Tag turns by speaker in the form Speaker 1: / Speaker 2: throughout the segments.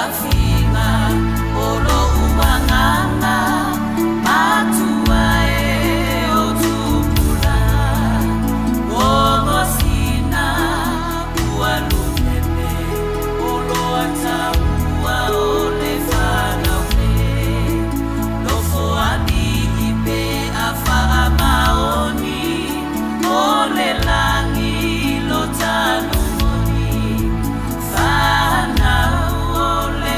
Speaker 1: Fiafiga o lou agaga matua e o tupulaga Gogosina ua lupepe o loa taua o le fanau le Nofo alii pe a faamaoni o le lagi lo talu moni fanau o le.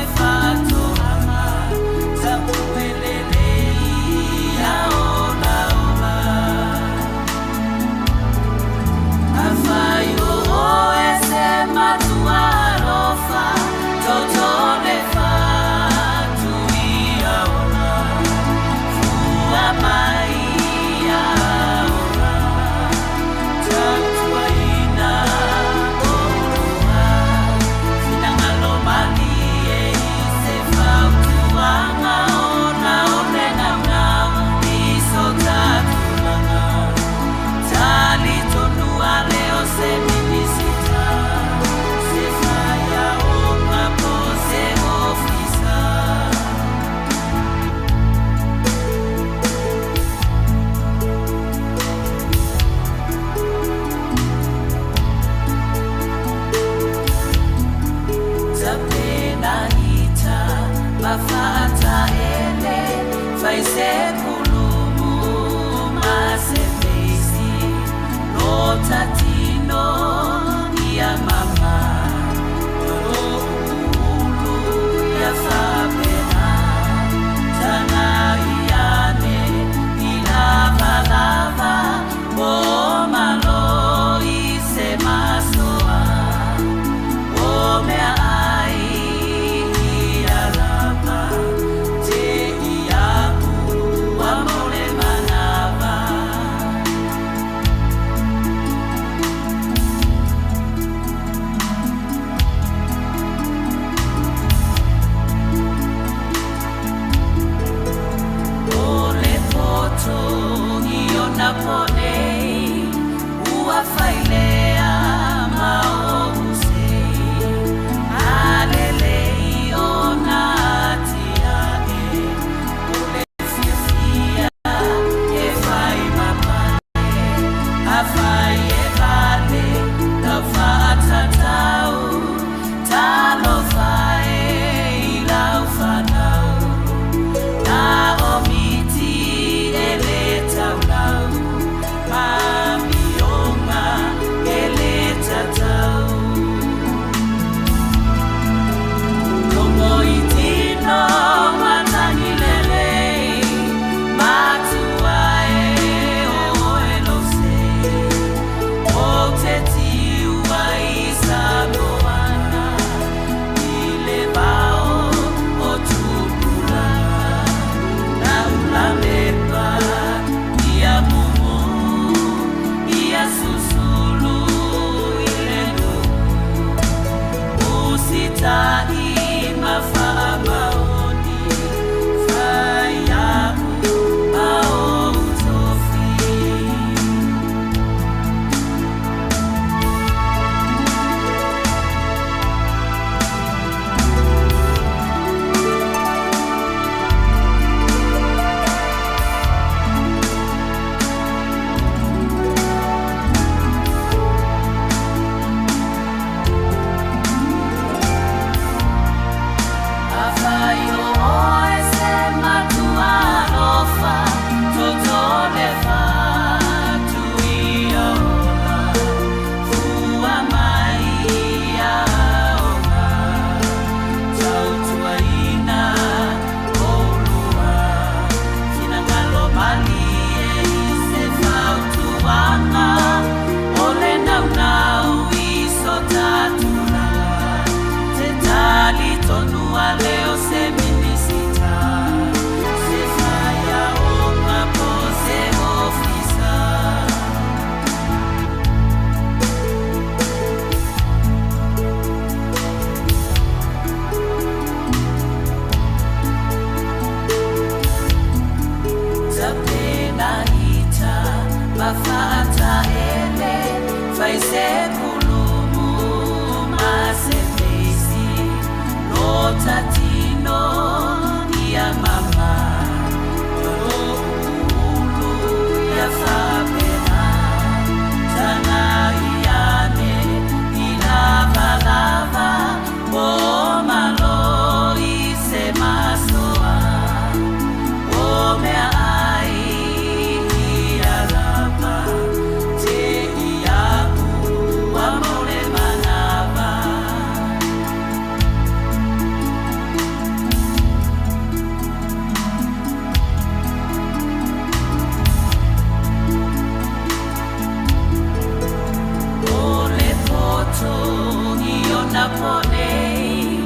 Speaker 1: anapo nei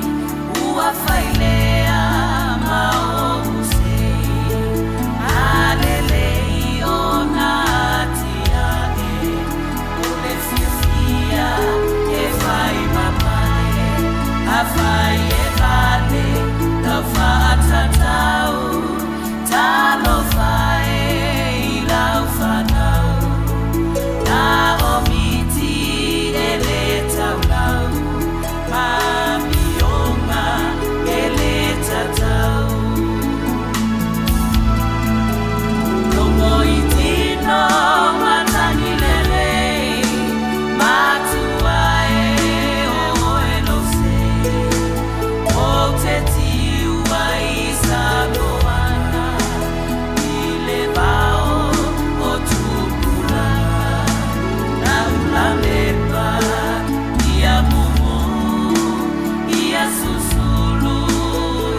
Speaker 1: ua failea ma ou sei alelei ona atiae o le fiafia e fai ma pale afai e vale lau faatatau talofa e i lau fanau na o miti e le taulau ma mioga e le tatau. Logo i tino matagi lelei matua e o oe lou sei Ou te tiu ai i Samoana i le vao o Tupulaga Lau lamepa ia mumu ia susulu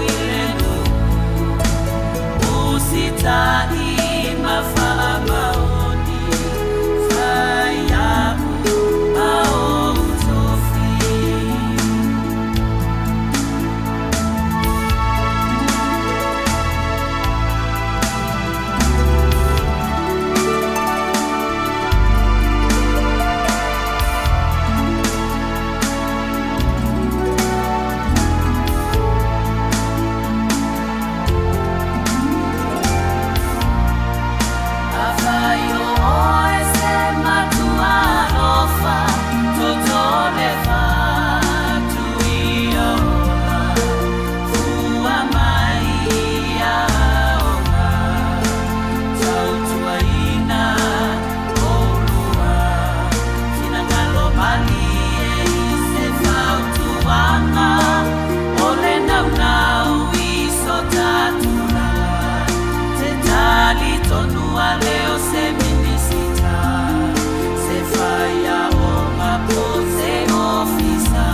Speaker 1: i le nuu Usita'i ma faamaoni fai a'u ma ou tofi. Afai o oe se matua alofa, toto le fatu ia ola, fua mai ia aoga, tautuaina oulua, finagalo malie i se fautuaga, o le naunau i so ta tulaga, te talitonu ale o se Minisita, se faiaoga po se ofisa.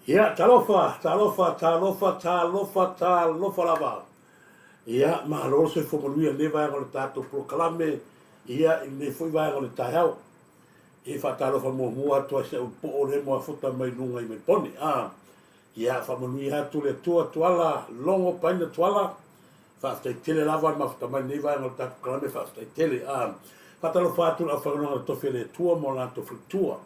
Speaker 2: Ia, talofa, talofa, talofa, talofa, talofa lava. Ia, malo le soifua manuia i lenei vaega o le tatou polokalame, ia, i lenei foi vaega o le taeao. E faatalofa muamua atu ai si au poo lea muafuta mai luga i Melbourne. A, ia, faamanuia atu le Atua Tuala, Logo Paina Tuala, Faafetai tele lava le mafuta mai lenei vaega o le tatou kalame, faafetai tele. A, faatalofa atu i le aufaigaluega a le Tofi a le Atua ma o latou faletua,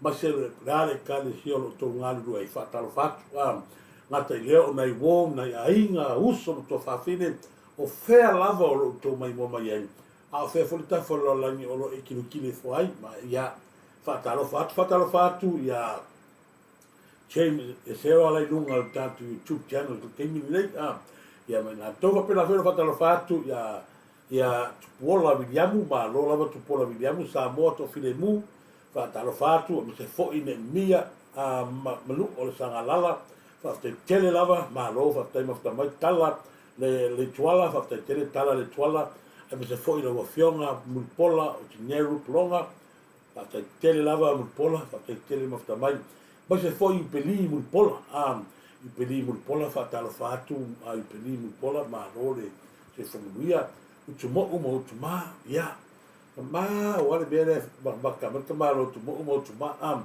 Speaker 2: aemaise le a le Ekalesia o lo o outou galulue ai, faatalofa atu. A, gata i lea o nai uo, nai aiga, uso ma tuafafine, o fea lava o lo o outou maimoa mai ai, a o fea foi le tafa o le lalolagi o lo o e kilokilo ifo ai, ma ia, faatalofa atu, faatalofa atu ia James e seo ala i luga o le tatou YouTube channel i le taimi lenei, a, ia ma i latou faapena foi ona faatalofa atu ia ia Tupuola Viliamu, malo lava Tupuola Viliamu, Samoa Toafilemu, faatalofa atu, aemaise foi Neemia a, ma, Manu'o o le Sagalala, faafetai tele lava, malo, faafetai mafuta mai, Tala le Leituala, faafetai tele Tala Leituala, aemaise foi lau Afioga Mulipola o Tineru Pologa, Faafetai tele lava Mulipola, faafetai tele mafuta mai. Aemaise foi Iupeli Mulipola, a Iupeli Mulipola faatalofa atu a Iupeli Mulipola, malo le soifua manuia. Utumo'u ma Utumā, ia, mamao a le mea lea matamata mai le tamaloa Utumo'u ma Utumā, a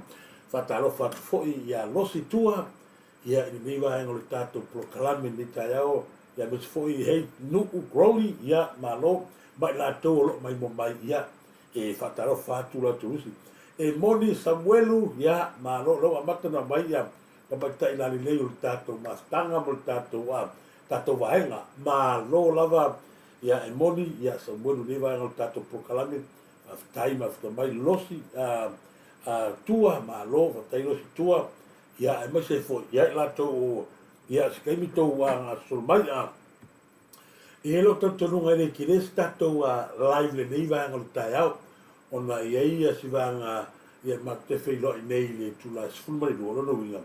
Speaker 2: faatalofa atu foi ia Losi Tua, ia i lenei vaega o le tatou polokalame i lenei taeao, ia aemaise foi Hei Nu'u Crowley, ia malo ma i latou o lo o maimoa mai, ia E faatalofa atu la Turusi. E moni Samuelu, ia, malo, lea ua amata ona aumai ia tamaitai lalelei o le tatou mafutaga ma le tatou, a, tatou vaega. Malo lava, ia, e moni, ia, Samuelu i lenei vaega o le tatou polokalame, faafetai mafuta mai, Losi, a, a, Tua, malo, faafetai Losi Tua, ia, aemaise foi, ia, i latou o Ia, se taimi tou gasolo mai. E i ai lou talitonuga e le tele se tatou live i lenei vaega o le taeao, ona e i ai si vaega ia matou te feiloai nei i le itula e 12, o lona uiga,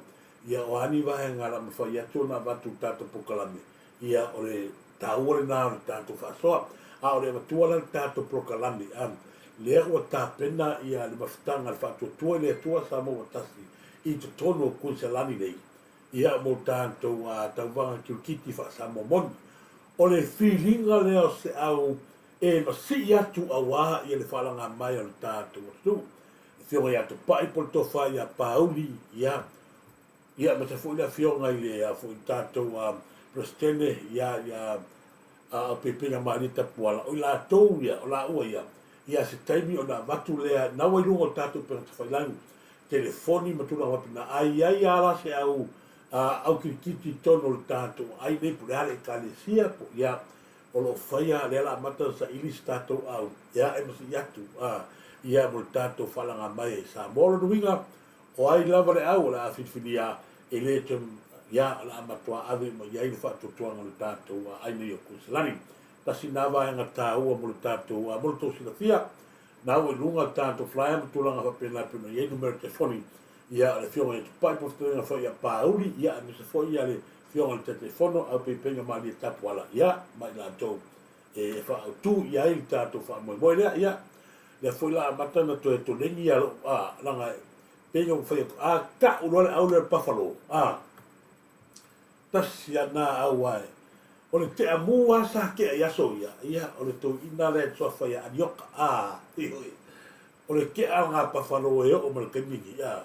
Speaker 2: ia o a ni vaega o le a mafai atu ona avatu i le tatou polokalame, ia o le taua lena o le tatou faasoa. A o le avatua la i le tatou polokalame, lea ua tapena ia le mafutaga a le Faatuatua i le Atua Samoa ua Tasi i totonu o Kuiniselani nei, Ia mo tatou tauvaga kirikiti faa-Samoa moni. O le filiga lea o se au e masii atu auā ia le faalaga mai o le tatou atunuu. Le afioga ia Tupai po o le Tofa ia Pauli, ia, ia aemaise foi le afioga i le a foi tatou Peresetene ia, ia Aupeipeiga Malie Tapuala, o i latou ia, o laua ia, ia se taimi ona avatu lea, na ua i luga o tatou upega tafailagi, telefoni ma tulaga faapena, a i ai lava la se au au kirikiti i totonu o le tatou ai nei po o le a le ekalesia po ia o lo o faia lea la amata ona saili se tatou au ia e masii atu a ia mo le tatou faalaga mai ai Samoa. O lona uiga o ai lava le au o le a filifilia e le toe ia o le a matua ave uma i ai le faatuatuaga o le tatou ai nei o Kuiselani. Tasi lena vaega taua mo le tatou mo le tou silafia. Na ua i luga le tatou flyer ma tulaga faapena e pei ona i ai numera telefoni ia o le Afioga ia Tupai po o Fetalaiga foi ia Pauli ia aemaise foi ia le Afioga i le Taitaifono Aupeipeiga Malie Tapuala ia ma i latou e faaautu i ai le tatou faamoemoe lea. Ia lea foi la amata ona toe toleni ia lou a leaga pei ona ou fai atu a tau loa le au lea o le Buffalo a Tasi a na au ae o le tea mu a sa tea i aso ia, ia o le toeaina lea e suafa ia Anioka, a, ioe, o le tea o nga pafalo e oo ma le taimi nei, a,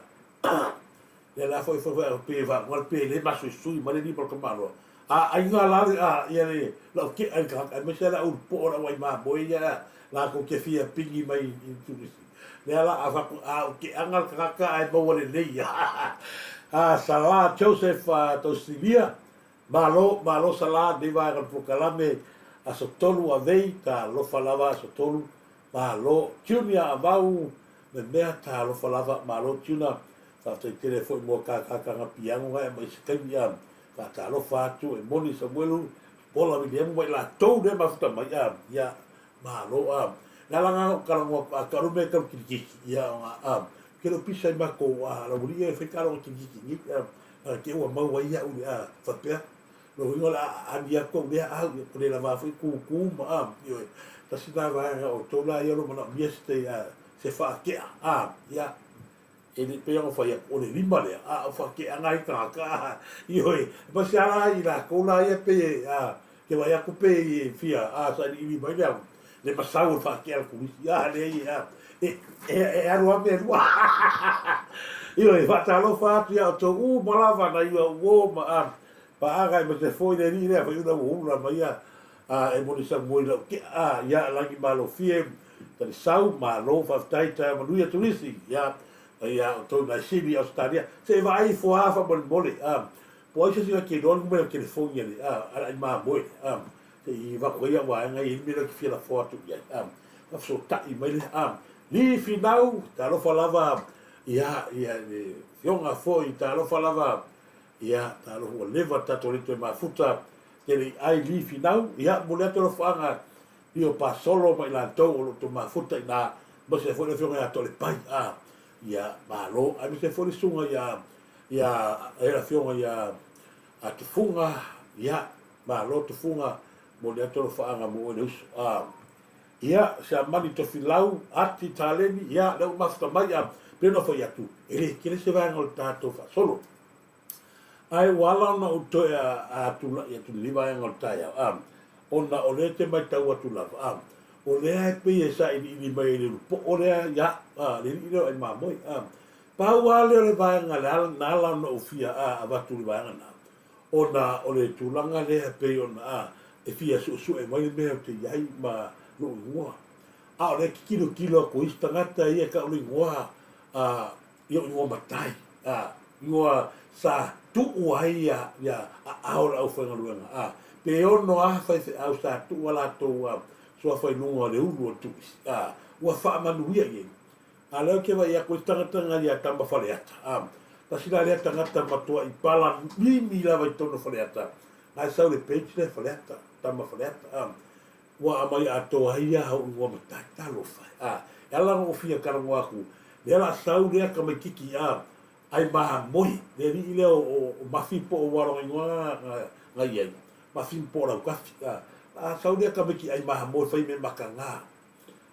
Speaker 2: lea la foi foi foi pe va pe le masoisoi mai le lima o le tamaloa, a aiga la le a ia le lau tea i le tagata aemaise le au ulu po o le au ai mamoe ia latou te fia pigi mai i Turisi. Lea la a fatu a o keaga le tagata ae maua lelei. A Sala Joseph Tausilia, malo, malo Sala nei vaega o le polokalame aso 3 avei, talofa lava aso 3, malo. Junior Avau memea, talofa lava, malo Junior, faafetai tele foi mo kakakaga piano na e aumai se taimi a faatalofa atu e moni Samuelu Pola Wiliamu ma i latou lea mafuta mai a ia Malo a. Le ala nga ou talanoa atu a tau mea tau kirikiki ia o nga a ke lo pisa i makou a la wuli e fai talo kirikiki ni a a ke ua mau ai au le a faapea lo huinga o le a ani atu au lea au ia kore lava foi kūkū ma a ioe tasi na vaega o tou la ia lo manaomia se tai a se whaakea a ia E le pei ona fai atu, o le lima lea, a o whakeanga ai tagata, a, ioe, ma se ala ai i lakou la ia pei e, a, ke vaai atu pei e fia, a, sailiili mai le au, le masau o le whaakea a le Komisi, a, leai e, a, e, e, e alu lava mea e lua. Ioe, faatalofa atu ia outou uma lava nai ua uo ma, a, paaga aemaise foi le alii lea foi ula ua ula mai ia, a, e moni Samoa i lau tea, a, ia, lagi malofie, Talisau, malo, faafetai, taeao manuia Turisi, ia, ia outou nai Sini, Ausetalia, se i vaai ifo lava faamolemole, a, po o ai se isi na te iloa le numera telefoni a le, a, a le aimamoe, a, se i avatu ai au vaega ia i le mea lea ou te fia lafo atu i ai, a, faafesootai mai lea, a, Li Finau, talofa lava, ia, ia, le afioga foi, talofa lava, ia, talofa ua leva le tatou le toe mafuta, tele i ai Li Finau, ia, momoli atu alofaaga i o Pasolo ma i latou o lo o outou mafuta i ina, aemaise ai foi le afioga ia Toalepai, a, ia, malo, aemaise ai foi le susuga ia, ia, le afioga ia a Tufuga, ia, malo Tufuga, momoli atu alofaaga mo oe le uso, a, ia, Siamani Tofilau, Ati Taleni, ia, lea ua mafuta mai, a, pei ona fai atu, e le tele se vaega o le tatou faasolo. Ae ua ala ona ou toe a tulai atu i lenei vaega o le taeao, a, ona o lea e te matau atu lava, a, o lea e pei e sailiili mai ai le ulupoo lea ia, a, le alii lea o Aimamoe, a. Pau lava lea o le vaega na ala ona ou fia, a, avatu i le vaega lena, ona o le tulaga lea e pei ona, a, e fia suesue mai le mea ou te i ai ma lou igoa. A o lea e te tilotilo atu i isi tagata ia e tau le igoa, a, i ou igoa matai, a, igoa sa tuu ai ia, ia aao o le aufaigaluega, a, pe ono a faifeau sa tuu a latou a, suafa i luga o le ulu o le Turisi, a, ua faamanuia i ai. A lea ou te vaai atu i tagata na ia Tama Faleata, a, Tasi la lea tagata matuai pala mimi lava i totonu o Faleata, na e sau le page lea Faleata, tama Faleata, a. Ua aumai atoa ai ia au igoa matai, talofa e, a. E ala ona ou fia talanoa atu, lea la sau lea tamaititi, a, ai mamoe, le alii lea o Mafi po o ua lona igoa na na i ai, Mafi po o Lautafi, a. A sau lea tamaiti ai mamoe fai mea mataga.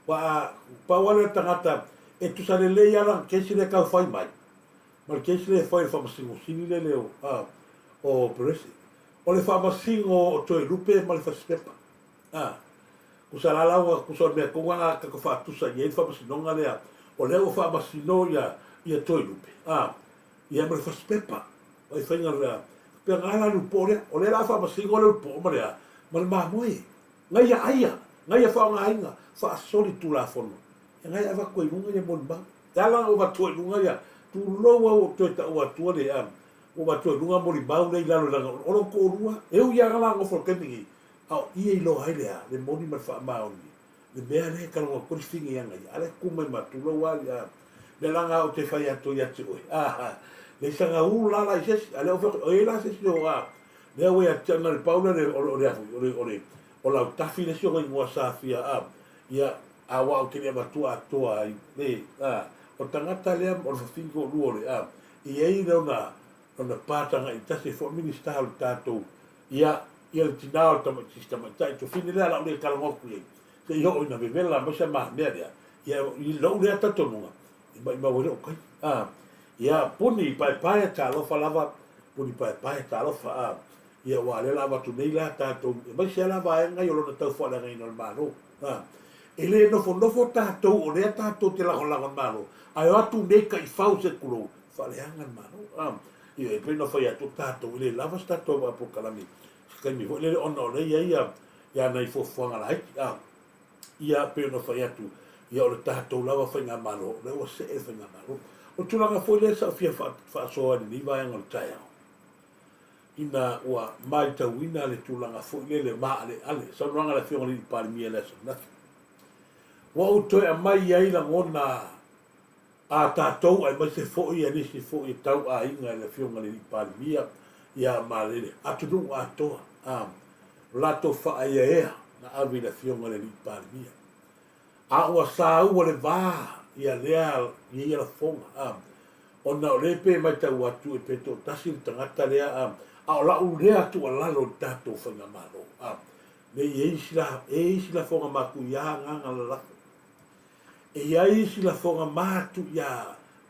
Speaker 2: Ua a, pau lava lea o le tagata e tusa lelei lava lana case lea e tau fai mai, ma le case lea e fai i le Faamasino Sili lele o, a, o Perese. O le Faamasino o Toelupe ma le Fasipepa. A, tusa la la ua tusa o le mea tonu lava na tatou faatusa i ai le Faamasinoga lea, o lea ua faamasino ia, ia Toelupe, a, ia ma le Fasipepa. O le faiga lea, faapena la le ulupo lea. O lea o le a faamasino le ulupo ma le a, ma le mamoe. Na ia aia, na ia faaaogaina faasolitulafono, e na ia avatu ai i luga ia molimau. E ala ona ou avatua i luga ia, tulou au ua ou toe taua atua le, ua ou avatua i luga molimau lea i lalo leaga o lou toalua, e ui lava la nofo i le taimi nei, a o i e iloa ai le a, le moni ma le faamaoni, le mea lea e talanoa atu ai le fini ia na ia, a lea e tu mai ma, tulou lava ia, mea la na ou te fai atu ia te oe, a, leai sana ula la i se isi, a lea ua fai atu, o i ai la se isi o, a, Lea ua ia te au na le pau lea o le a foi, o le, o le, o Lautafi le isi ona igoa sa fia, a, ia, a ua ou te le avatua atoa ai, le, a, o le tagata lea o le fafine toalua o le, a, e i ai lona, lona pa tagai tasi e foi Minisita o le tatou, ia, ia le tina o le tamaiti, si tamaitai tofine lea o le a ou le talanoa atu i ai, se i oo ina vevela mai sa ma mea lea, ia, i lou lea talitonuga, E maʻimau ai lou taimi. A, ia, puni paepae talofa lava, puni paepae talofa, a, ia, aua o lea o le a avatu nei la tatou, aemaise lava la vaega ia o lona taufaaleagaina o le Malo. A, e le nofonofo tatou o lea tatou te lagolago i le Malo, ae o atu nei taifau se tulou, faaleaga le Malo. A, ia, e pei ona fai atu tatou, e le lava se tatou polokalame i se taimi foi lele ona o lea e i ai ia, ia nai fuafuaga laiti. A. Ia, pei ona fai atu, ia o le tatou lava faigamalo, o lea ua see le faigamalo. O le tulaga foi lea sa ou fia faasoa i lenei vaega o le taeao, ina ua matauina le tulaga foi lele maaleale, saunoaga a le Afioga i le Palemia i le aso ananafi. Ua ou toe aumai ai lagona a tatou aemaise foi nisi foi e tau aiga i le Afioga i le Palemia ia ma le atunuu atoa a o latou faaeaea na ave i le Afioga i le Palemia. A ua saua le va ia lea ia ia lafoga a ona o lea pe matau atu e pe toatasi le tagata lea a a o lau lea tuualalo i le tatou faigamalo a ne i ai isi la e isi lafoga matuia agaga lalafo. E i ai isi lafoga matuia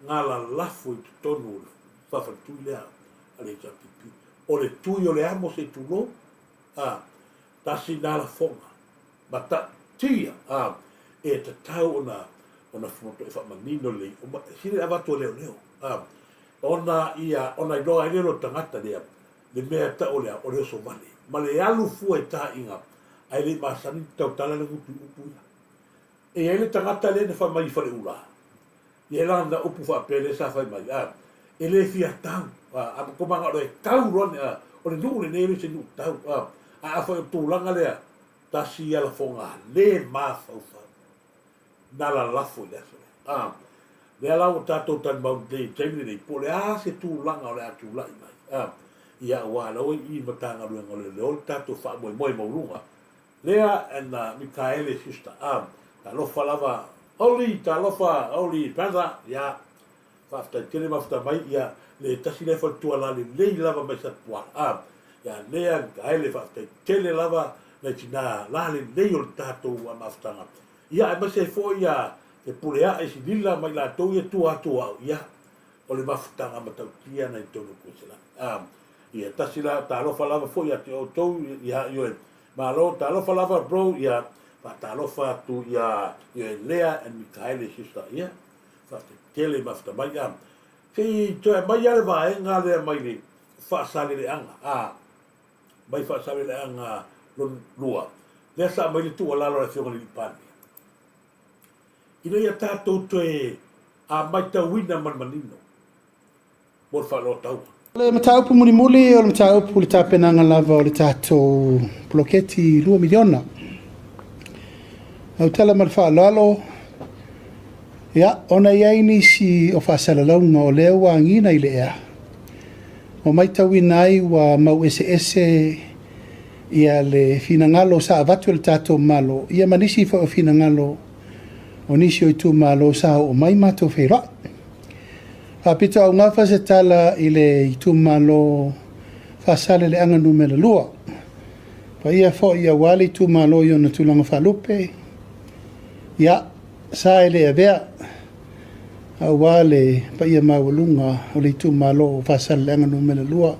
Speaker 2: galalafo i totonu o le faafaletui lea a le HRPP. O le tui o le amo se i tulou, a, tasi na lafoga matautia, a, e tatau ona ona matuai faamanino lelei, e sili le avatu e leoleo, a, ona ia ona iloa ai lea o le tagata lea le mea e tau o le a, o le oso vale, ma le alu fua i taaiga, ae le i masani ona tautala le gutu i upu ia. E i ai le tagata lea na fai mai i Faleula, e i ai lana upu faapea lea sa fai mai, a, e le fia tau, a, a tou manao e tau loa ni, a, o le nuu lenei e le o se nuu tau, a, ae afai o le tulaga lea, tasi ia lafoga le mafaufau, na lalafo i le aso lea. A, lea la ua tatou talimau nei i le taimi lenei, po o le a se tulaga o le a tulai mai, a, ia aua o la ua i i le Matagaluega o Leoleo le tatou faamoemoe maualuga, Lea and Mikaele sister ah talofa lava Oli talofa Oli brother ya faafetai tele mafuta mai ia le tasi lea faletua la lelei lava mai Satuala ah ya Lea Mikaele faafetai tele lava nai tina la lelei o le tatou mafutaga ia aemaise ai foi ia le pule ae silila ma i latou ia tua atu o au ia o le mafutaga matautia na i totonu o Kueselani ah ia tasi la talofa lava foi ia te outou ia ioe Malo talofa lava bro ia faatalofa atu ia ia Lea and Mikaele sister ia faafetai tele mafuta mai a se i toe aumai a le vaega lea mai le faasaleleaga a mai faasaleleaga lon lua lea sa aumai le tuualalo a le afioga i le Palemia ina ia tatou toe a matauina ma le manino mo le faaloataua.
Speaker 3: O le mataupu mulimuli o le mataupu i le tapenaga lava o le tatou poloketi $2 miliona. Lau tala ma le faaaloalo, Ia, ona e i ai nisi o faasalalauga o lea ua agiga i le ea, ua matauina ai ua mau eseese ia le finagalo sa avatu e le tatou Malo, ia ma nisi foi o finagalo o nisi o itumalo sa oo mai matou feiloai. Faapitoaugafa se tala i le itumalo Faasaleleaga Nu.2, paia foi aua le itumalo i ona tulaga faalupe, ia, sa e le avea aua le paia maualuga o le itumalo o Faasaleleaga Nu.2, o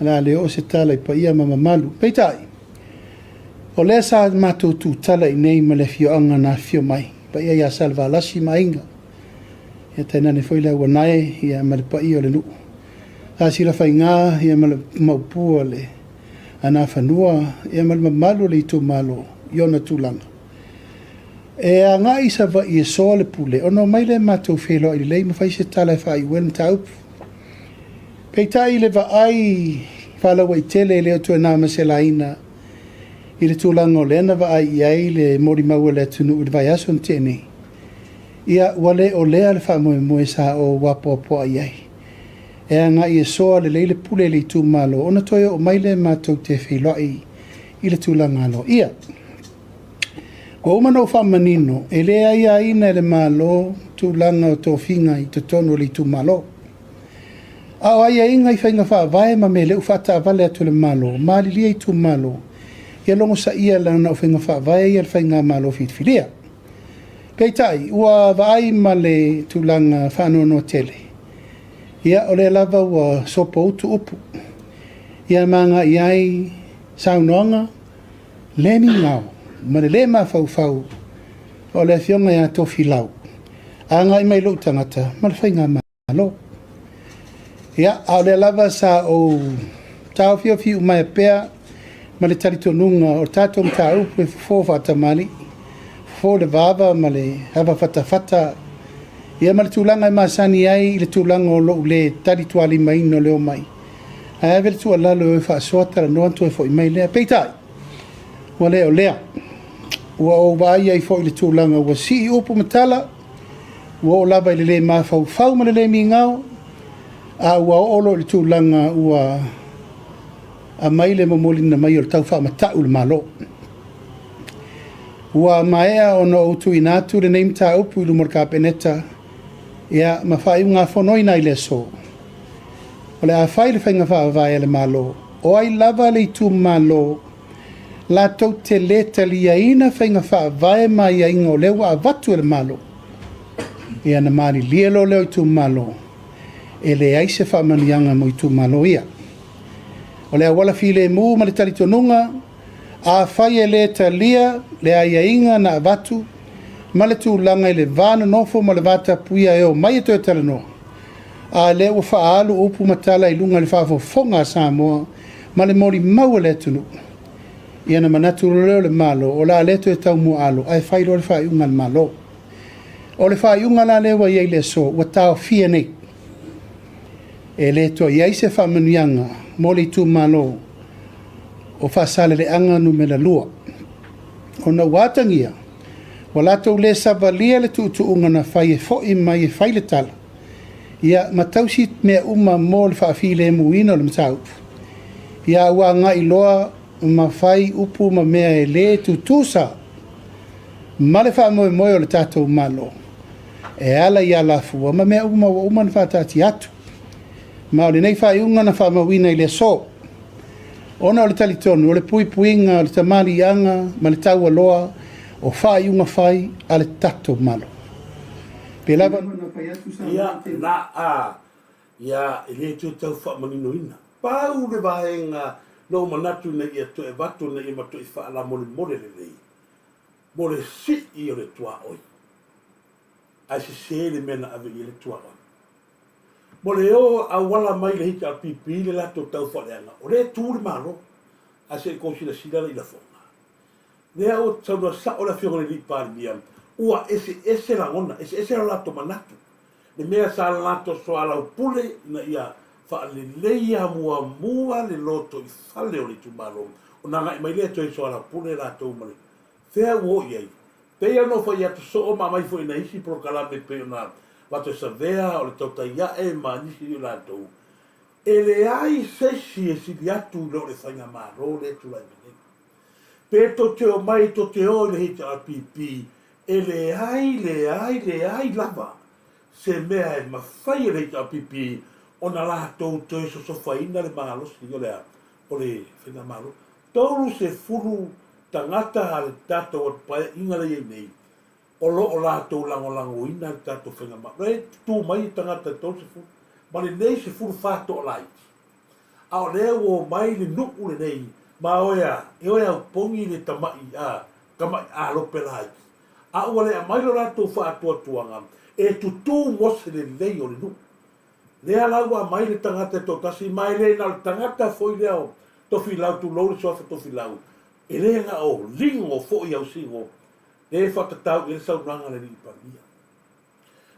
Speaker 3: le a le oo se tala i paia ma mamalu. Peitai, o lea sa matou tutala i inei ma le afioaga na afifio mai, paia ia Salevalasi ma Aiga, ia tainane foi le Auanae ia ma le paia o le nuu. Sa Silafaiga ia ma le Maopu o le Anafanua ia ma le mamalu o le itumalo i ona tulaga. E agai i Savaii e soa le pule, ona omai lea matou feiloai lelei ma fai se tala e faaiu ai le mataupu. Peitai i le vaai faalauaitele e le o toe na ma se laina i le tulaga o lea na vaai i ai le molimau a le atunuu i le vaiaso na tea nei, ia ua le o lea le faamoemoe sa ou apoapoai i ai. E agai e soa lelei le pule i le itumalo ona toe oo mai lea matou te feiloai i le tulaga aloaia. Ua uma ona ou faamanino, e le aiaina e le Malo tulaga o tofiga i totonu o le itumalo. A o aiaiga i faiga faavae ma meleu faataavale atu a le Malo, malilie itumalo, ia logosaia leaga o faiga faavae ia a le faigamalo filifilia. Peitai, ua vaai ma le tulaga faanoanoa tele, ia o lea lava ua sopoutu upu, ia ma agai ai saunoaga le migao ma le lē mafaufau o le Afioga ia Tofilau agai mai i lou tagata ma le Faigamalo. Ia, a o lea lava sa ou taofiofi iumaea pea ma le talitonuga o le tatou mataupu e fofo faatamalii, fofo i le vava ma le ava fatafata, ia ma le tulaga e masani ai i le tulaga o lou lē talitualimaina o le omai, ae ave le tuualalo e o e faasoa talanoa ona toe foi mai lea. Peitai, ua le o lea. Ua ou vaai ai foi i le tulaga ua sii upu ma tala, ua oo lava i le lē mafaufau ma le lē migao, a ua oo loa i le tulaga ua aumai le momoliina mai o le tau faamata'u i le Malo. Ua maea ona ou tuuina atu lenei mataupu i luma o le Kapeneta, ia, ma faaiugafonoina ai i le aso. O le a fai le faiga faavae a le Malo, o ai lava le itumalo latou te le taliaina faiga faavae ma aiaiga o lea ua avatu e le Malo, ia ona malilie loa lea o itumalo, e leai se faamanuiaga mo itumalo ia. O le auala filemu ma le talitonuga, afai e le talia le aiaiga na avatu ma le tulaga i le va nonofo ma le va tapuia e omai e toe talanoa, a lea ua faaalu upu ma tala i luga i le faafofoga a Samoa ma le molimau a le atunuu, ia ona manatu loa lea o le Malo, o le a le toe taumuaalo ae fai loa le faaiuga a le Malo. O le faaiuga la lea ua i ai i le aso, ua taofia nei. E le toe i ai se faamanuiaga mo le itumalo o Faasaleleaga Numera 2, ona ua atagia ua latou le savalia le tuutuuga na fai e foi mai e fai le tala, ia, ma tausi mea uma mo le faafilemuina o le mataupu, ia, a ua agai loa ma fai upu ma mea e le tutusa ma le faamoemoe o le tatou Malo e ala i alafua ma mea uma ua uma ona faataatia atu. Ma o lenei faaiuga na faamauina i le aso, ona o le talitonu o le puipuiga o le tamaliiaga ma le taualoa o faaiuga fai a le tatou Malo. Pe lava ona fai atu sa
Speaker 2: Ia, na a, ia, e le toe tau faamaninoina. Pau le vaega na ou manatu ina ia toe avatu ina ia matuai faalamolemole lelei mo le sii o le tuaoi, ae sese le mea na ave i ai le tuaoi. Mo le o auala mai le HRPP le latou taufaaleaga, o lea e tu le Malo, ae se i tou silasila i lafoga. Lea ua saunoa sao le Afioga i le Alii Palemia, ua eseese lagona, eseese lo latou manatu. Le mea sa latou soalaupule ina ia faaleleia muamua le lotoifale o le itumalo, ona agai mai lea toe soalaupule latou ma le fea ua oo i ai. Pei ona ou fai atu soo ma aumai foi i nai isi polokalame e pei ona avatu e Savea, o le Tautai Ae ma nisi o i latou, e leai se isi e sili atu i lo le Faigamalo lea e tulai mai nei. Pe tou te omai tou te o i le HRPP, e leai, leai, leai lava se mea e mafai e le HRPP ona latou toe sosofaina le malosi o le a? O le Faigamalo. 30 tagata a le tatou atu paeaiga lea i ai nei, o lo o latou lagolagoina le tatou Faigamalo. O lea e tutu mai tagata e 30, ma lenei 14 toalaiti. A o lea ua omai le nuu lenei ma oe a, e oe aupogi le tama'i a, tama'i alope laiti. A ua le aumai lo latou faatuatuaga e tutū mo se lelei o le nuu. Lea la ua aumai le tagata e toatasi ma e le na o le tagata foi lea o Tofilau tulou le suafa Tofilau, e le na o Ligo foi Ausigo lea e faatatau i ai le saunoaga a le Alii Palemia.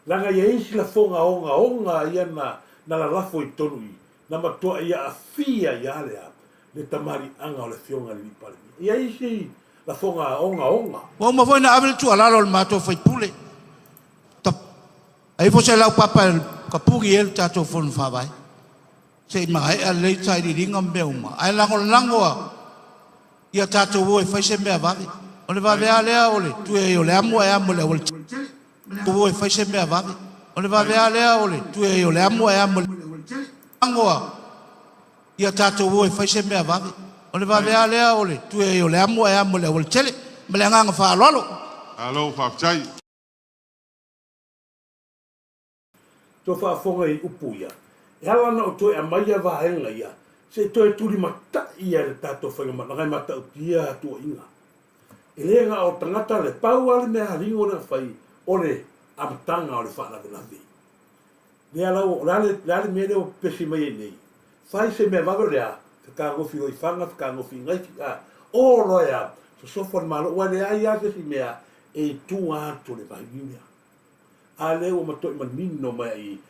Speaker 2: Leaga e i ai isi lafoga ogaoga ia na na lalafo i totonu i i, na matuai aafia ai a le a le tamaliiaga o le Afioga i le Alii Palemia. E i ai isi lafoga ogaoga.
Speaker 4: Ua uma foi ona ave le tuualalo a le matou sui usufono, ta ai ifo se laupapa e tapuni ai le tatou Fono Faavae, se i maea lelei sailiiliga ma mea uma, ae lagolago a ia tatou o e fai se mea vave. O le vave lava lea o le tui ai o le amo ae amo i le aualatele. O e fai se mea vave. O le vave lava lea o le tui ai o le amo ae amo i le ago ia tatou o e fai se mea vave. O le vave lava lea o le tui ai o le amo ae amo i le aualatele. Ma le agaga faaaloalo.
Speaker 5: Malo faafetai.
Speaker 2: Toe faafofoga i upu ia. E ala ona ou toe aumaia vaega ia, se i toe tulimatai ai le tatou faigamalaga e matautia tuuaiga. E le na o tagata le pau lava le mea aligo lea na fai, o le amataga o le faalavelave. Lea la ua, o le a le, le a le mea lea ua pepesi mai ai nei? Fai se mea vave o le a? Fetagofi loa i Faga, fetagofi i Gaifi, a o loa e a? Sosofa le Malo, ua leai lava se isi mea e i tua atu o le vailiu lea. A lea ua matuai manino mai ai i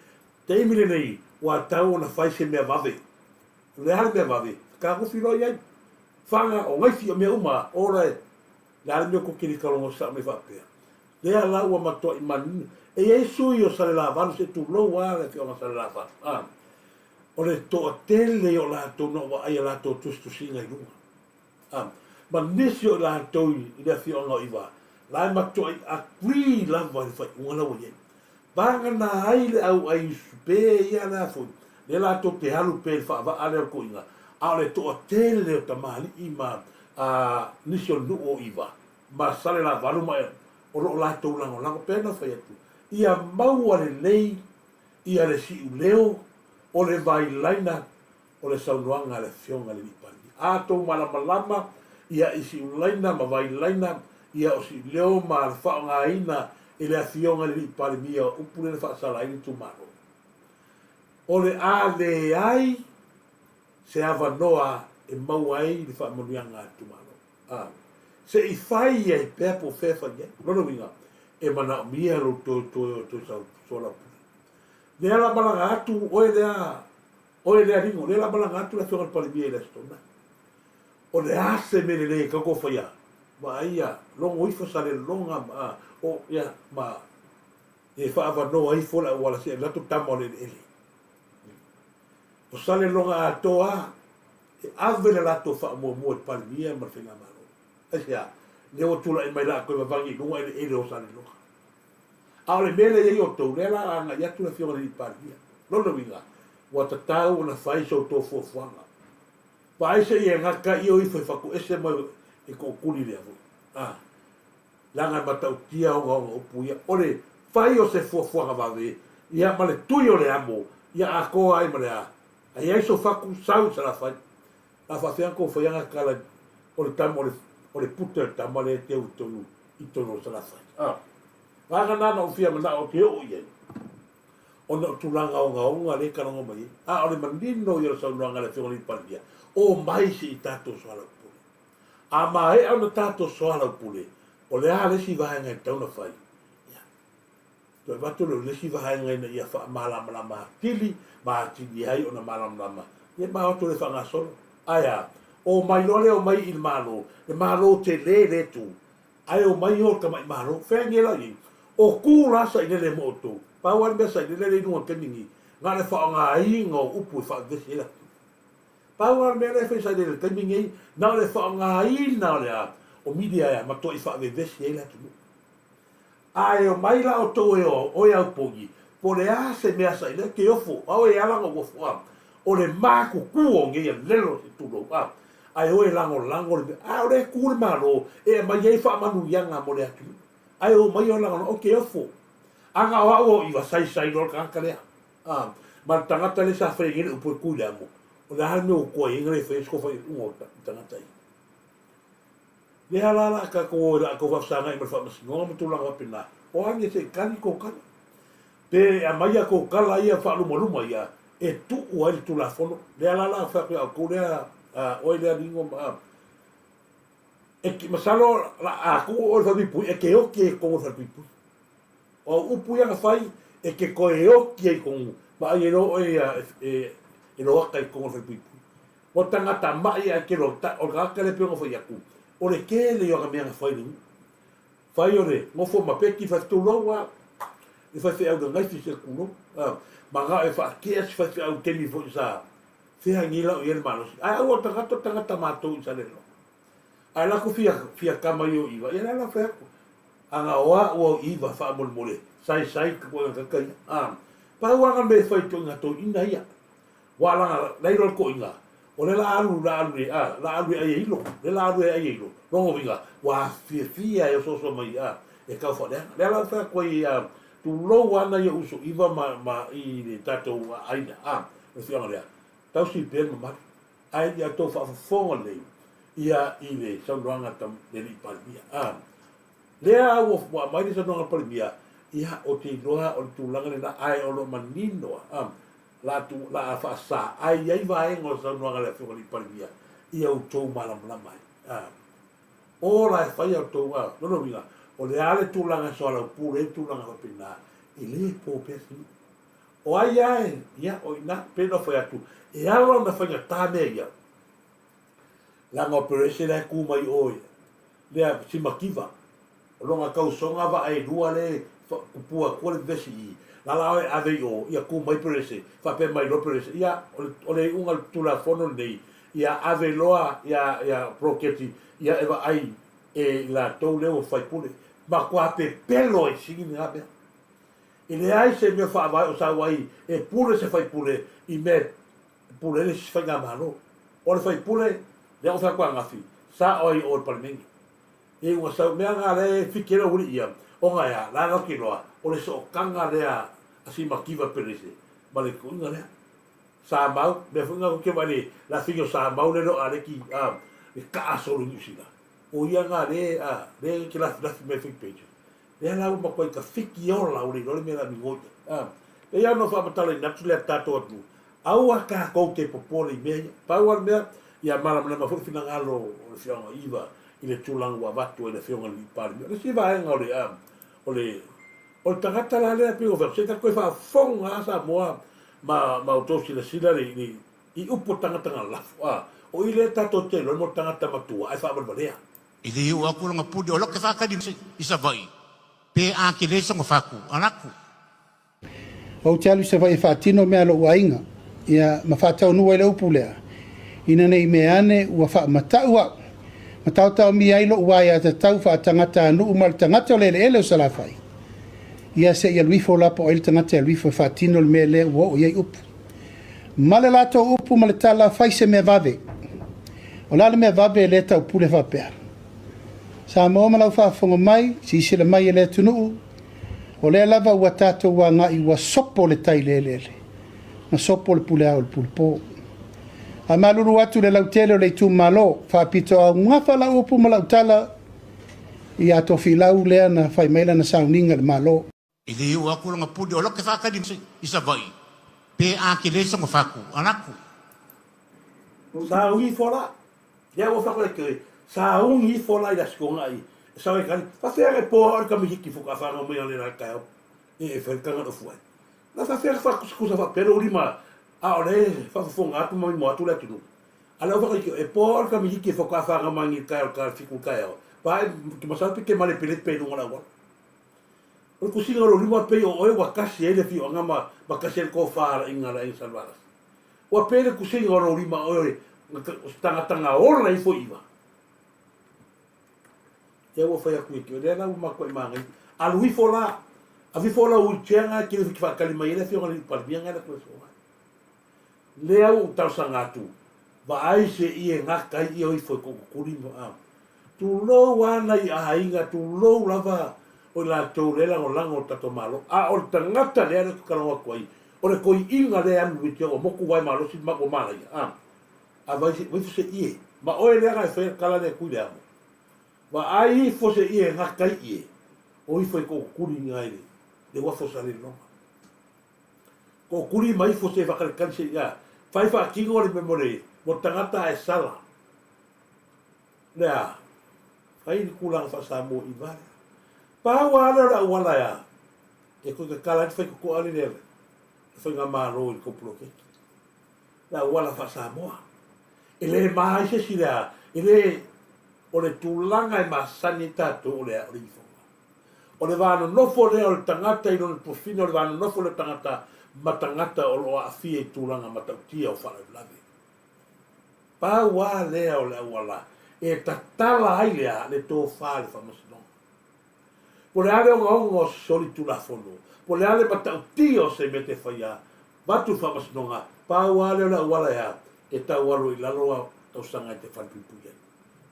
Speaker 2: taimi lenei ua tatau ona fai se mea vave. O le a le mea vave? Fetagofi loa i ai. Faga, o gaifi, o mea uma, o la e, le a le mea tou te le talogo sao nei faapea. Lea la ua matuai manino. E i ai sui o Salelavalu, se i tulou lava le afioaga o Salelavalu, a, o le toatele o latou na ou vaai i a latou tusitusiga i luga. A, ma nisi o i latou i le afioaga o Iva, la e matuai agree lava i le faaiuga la ua i ai. Vagana ai le auai usupe ia lea foi, lea latou te alu pea i le faavaa lea o le toeaina, a o le toatele o tamalii ma a, nisi o le nuu o Iva, ma Salelavalu ma o lo o latou lagolago, pei ona fai atu, ia maua lelei ia le siuleo o le vailaina o le saunoaga a le Afioga i le Alii Palemia. A tou malamalama ia i siulaina ma vailaina ia o siuleo ma le faaaogaina e le Afioga i le Alii Palemia o upu lea na faasala ai le itumalo, o le a leai se avanoa e maua ai le faamanuiaga a le itumalo. A se i fai ai pea po o fea e fai ai. O lona uiga, e manaomia lou toe toe o e toe soalaupule. Lea la malaga atu oe lea Oe lea Ringo, lea la malaga atu le afioga i le Palemia i le Aso Toonai. O le a se mea lelei e tatau ona faia? Vaaia, logo ifo Salelologa ma, o, ia, ma e faaavanoa ifo le auala se i alu atu le tama o le eleele. O Salelologa atoa lava, e ave le latou faamuamua i le Palemia ma le Faigamalo. Aisea? Lea ua tulai mai latou e vavagi i luga eleele o Salelologa. A o le mea lea e i ai outou, lea la a agai atu le Afioga i le Alii Palemia. Lona uiga, ua tatau ona fai so outou fuafuaga. Vaai se i e gata io ifo e fatuese mai e tootuli lea foi. A, leaga e matautia ogaoga upu ia. O le fai o se fuafuaga vave, ia ma le tui o le amo, ia atoa ai ma le a. A i ai so fatu, sau i Salafai. A faafefea ona tou faia gata o le tama o le, o le pute o le tama lea e teu i totonu i totonu o Salafai. A, vaega na na ou fia manao ou te oo i ai, ona o tulaga ogaoga lea e talanoa mai ai. A o le manino ia o le saunoaga a le Afioga i le Palemia, omai se i tatou soalaupule. A maea ona tatou soalaupule, o le a le isi vaega e tatau ona fai? Ia, Toe avatu lea o le isi vaega ina ia faamalamalama atili ma atili ai ona malamalama, ia ma o atu lea e faagasolo. Ae a? Omai loa lea omai i le Malo, le Malo tele lea e tu. Ae omai o le tamai Malo. Fea nei la i ai? O ku la sailele mo outou. Pau lava le mea sailele lea i luga o le taimi lenei, na o le faaaogaina o upu e faavevesi ai le atunuu. Pau lava le mea lea e fai sailele i le taimi lenei, na o le faaaogaina o le a? O media e matuai faavevesi ai le atunuu. Ae omai la outou e o e auponi, po o le a se mea sailele, e te ofo, a oe e ala ona ou ofo, a. O le matutu o nei alelo se tulou, a. Ae o e lagolago le mea, a o lea e tu le Malo e aumai ai faamanuiaga mo le atunuu. Ae omai o lagolago, ou te ofo. A na o au o iva, saisai loa le tagata lea. A, ma le tagata lea sa faia nei le upu e tu i le amo, o le a le mea ua toai ai na le faia se faiuga o le tagata ia. Lea la la tatou o i la outou faafesagai ma le faamasinoga ma tulaga faapena, o age se i tali tou tala. Pe aumai a tou tala ia faalumaluma ia e tuu ai le Tulafono. Lea la la fai atu ia outou lea, a, oe lea Lino ma, a, e te, masalo la a tuu oe i le falepuipui, e te oti ai i totonu o le falepuipui. O au upu ia na fai, e te toe oti ai i totonu, ma ai e loa oe ia e, e loata i totonu o le falepuipui. Ua tagata ma'i ae tele o le tagata lea pei ona fai atu, o le tele ia o ana mea na fai i le nuu. Fai o le nofo ma peki fai tulou a, le faifeau na naifi se tulou a, manao e faatea se faifeau i taimi foi sa feagai lau i ai le malosi. Ae aua o tagata o tagata matou i Salelologa. Ae la ku fia fia kama i o iva, ia la la fai atu. Ana o a'u au iva faamolemole, saisai ka koe ka kai. A, pau anga me fai to inga to ina ia. Ua laga laila o le toʻiga, o lea la alu, la alu e, a, la alu e ai e ilo, lea la alu e ai e ilo, lona uiga, ua fiafia e osoasoa mai, a, e tau faaleaga. Lea la ua fai atu ai, a, tulou ana ia uso iva ma, ma, i le tatou aina, a, o le afioaga lea, tausi pea le mamalu, ae ia outou faafofoga lelei, ia, i le saunoaga a le Alii Palemia, a. Lea ua, ua aumai le saunoaga a le Palemia, ia, ou te iloa o le tulaga lena, ae o lo o manino, a, la tu, la a faasa, ae i ai vaega o le saunoaga a le Afioga i le Palemia ia outou malamalama ai. A, o la e fai a outou, a, lona uiga, o le a le tulaga e soalaupule ai tulaga faapena, e le po pea se nuu. O ai a e, ia, o i ina, pei ona fai atu, e ala ona faigata mea ia, leaga o Perese la e tu mai o i lea simakiva, O lona tausoga vaa e lua le tupu atua le vesi i la la oe ave i o ia tu mai Perese faapea mai loa Perese ia o le iuga o le Tulafono lenei ia ave loa ia ia poloketi ia e vaai e i latou lea ua faipule. Matua pepelo ai sili lena mea. E leai se mea faavae o sau ai e pule se faipule i mea e pule ai le isi faigamalo. O le faipule lea ua fai atu ananafi sa oe i o i le Palemene. E ua sau mea na lea e fiki ai lou alii ia, ona e a, la lau te iloa, o le sootaga lea a si mativa Perese ma le tuuina lea. Sa mau, mea foi na ou te vaai le lafiga o sa mau lea le o Aleki a, le kaa solo i Niu Sila. O ia na le a, le te lafilafi mai fake pages. Lea la ua matuai tafiki ola ua le iloa le mea la migoi ai. A, pei lava ona faamatalaina atu lea tatou atunuu, aua tatou te popole i mea ia. Pau lava le mea, ia malamalama foi le finagalo o le Afioga Iva i le tulaga ua avatu ai le Afioga i le Palemia. O le isi vaega o le, o le, o le tagata la lea pei ona fai atu, se i tatou toe faafofoga lava Samoa ma, ma outou silasila le, le, i upu o tagata na lafo, a, o i lea tatou te iloa mo le tagata matua ae faavalevalea.
Speaker 4: E le oo atu lona pule o lake faatali i Savaii pe a tele sona fatu alaku.
Speaker 3: Ou te alu i Savaii e faatino mea a lou aiga, ia, ma faataunuu ai le upu lea, ina ne i mea ane ua faamatau au, ma taotaomia ai lou aiatatau faatagata-a-nuu ma le tagata o le eleele o Salafai, ia se i alu ifo la po o ai le tagata e alu ifo e faatino le mea lea ua oo i ai upu. Ma le latou upu ma le tala, fai se mea vave. O le a le mea vave lea taupule faapea? Samoa ma lau faafofoga mai, silasila mai e le atunuu, O lea lava ua tatou agai ua sopo le tai i le eleele, na sopo le pule ao i le pule po. A malulu atu le lautele o le itumalo, faapito augafa lau upu ma lau tala ia Tofilau lea na fai mai lana sauniga i le Malo.
Speaker 4: E le oo atu lona pule o lake faatali i Savaii pe a tele sona fatu alaku.
Speaker 2: Sauni ifo la. Lea ua fai atu sauni ifo la i le Aso Toonai e sau ai kali. Faafefea le po o le kamihiti fo ka whanga mai ale la taeao e e whai tanga no fuai. Na faafefea whaakusakusa whaapea lou lima a o le whaafofoga atu ma mimo atu le atunuu. A le au whakaikio e po o le kamihiti fo ka whanga mai ni taeao ka fiku taeao. Pae, masalo pe ke malepelepe i luga o le auala. O le tusiga o lou lima pei o oe ua tasi ai le afioaga ma ma tasi ai le tofalaiga a le aiga Salevalasi. Ua pei le tusiga o lou lima oe o se tagata na ola ifo i iva. Ia ua fai atu ia te oe, lea la ua matuai manaia. Alu ifo la, ave ifo lau wheelchair na e te le faatali mai ai le afioga i le Palemia na e alu atu i le aso Gafua. Lea ua ou talosaga atu, vaai se i e gata ai ia o ifo i Kookokuli ma a. Tulou a nai aiga, tulou lava o i latou lea e lagolago i le tatou Malo. A o le tagata lea lea ou te talanoa atu ai, o le toeiina lea e alu i te ua motu vae malosi ma ua manaia, a. A vai ifo se ie, ma oe lea na e faia le tala lea e tui le amo. Vaai ifo se ie e gata ai ie, o ifo i Kookokuli i ina i le uafu o Salelologa. Ko kuri mai ifo se whakarekari se ia whai whaatino le me mo le mo tangata ae sala lea whai ni kulanga wha Samoa i vale. Pau a lea o le auala ea e koe kakala ai whai koko ale lea le whai ngā māro i ko poloketi. Le auala wha Samoa. E le mā ai se si lea, e le o le tulaga e masani ai tātou o le o le ifoga. O le va nonofo lea o le tagata i lona tuafina, o le va nonofo lea o le tagata ma tagata o lo o aafia i tulaga matautia o faalavelave. Pau a lea o le auala e tatala ai lea le tofa i le faamasinoga. Po o le a le ogaoga o se soli tulafono, po o le a le matautia o se mea te faia, avatu i le faamasinoga, pau a lea o le auala e a? E tau alo i lalo a tausaga e te falepuipui ai.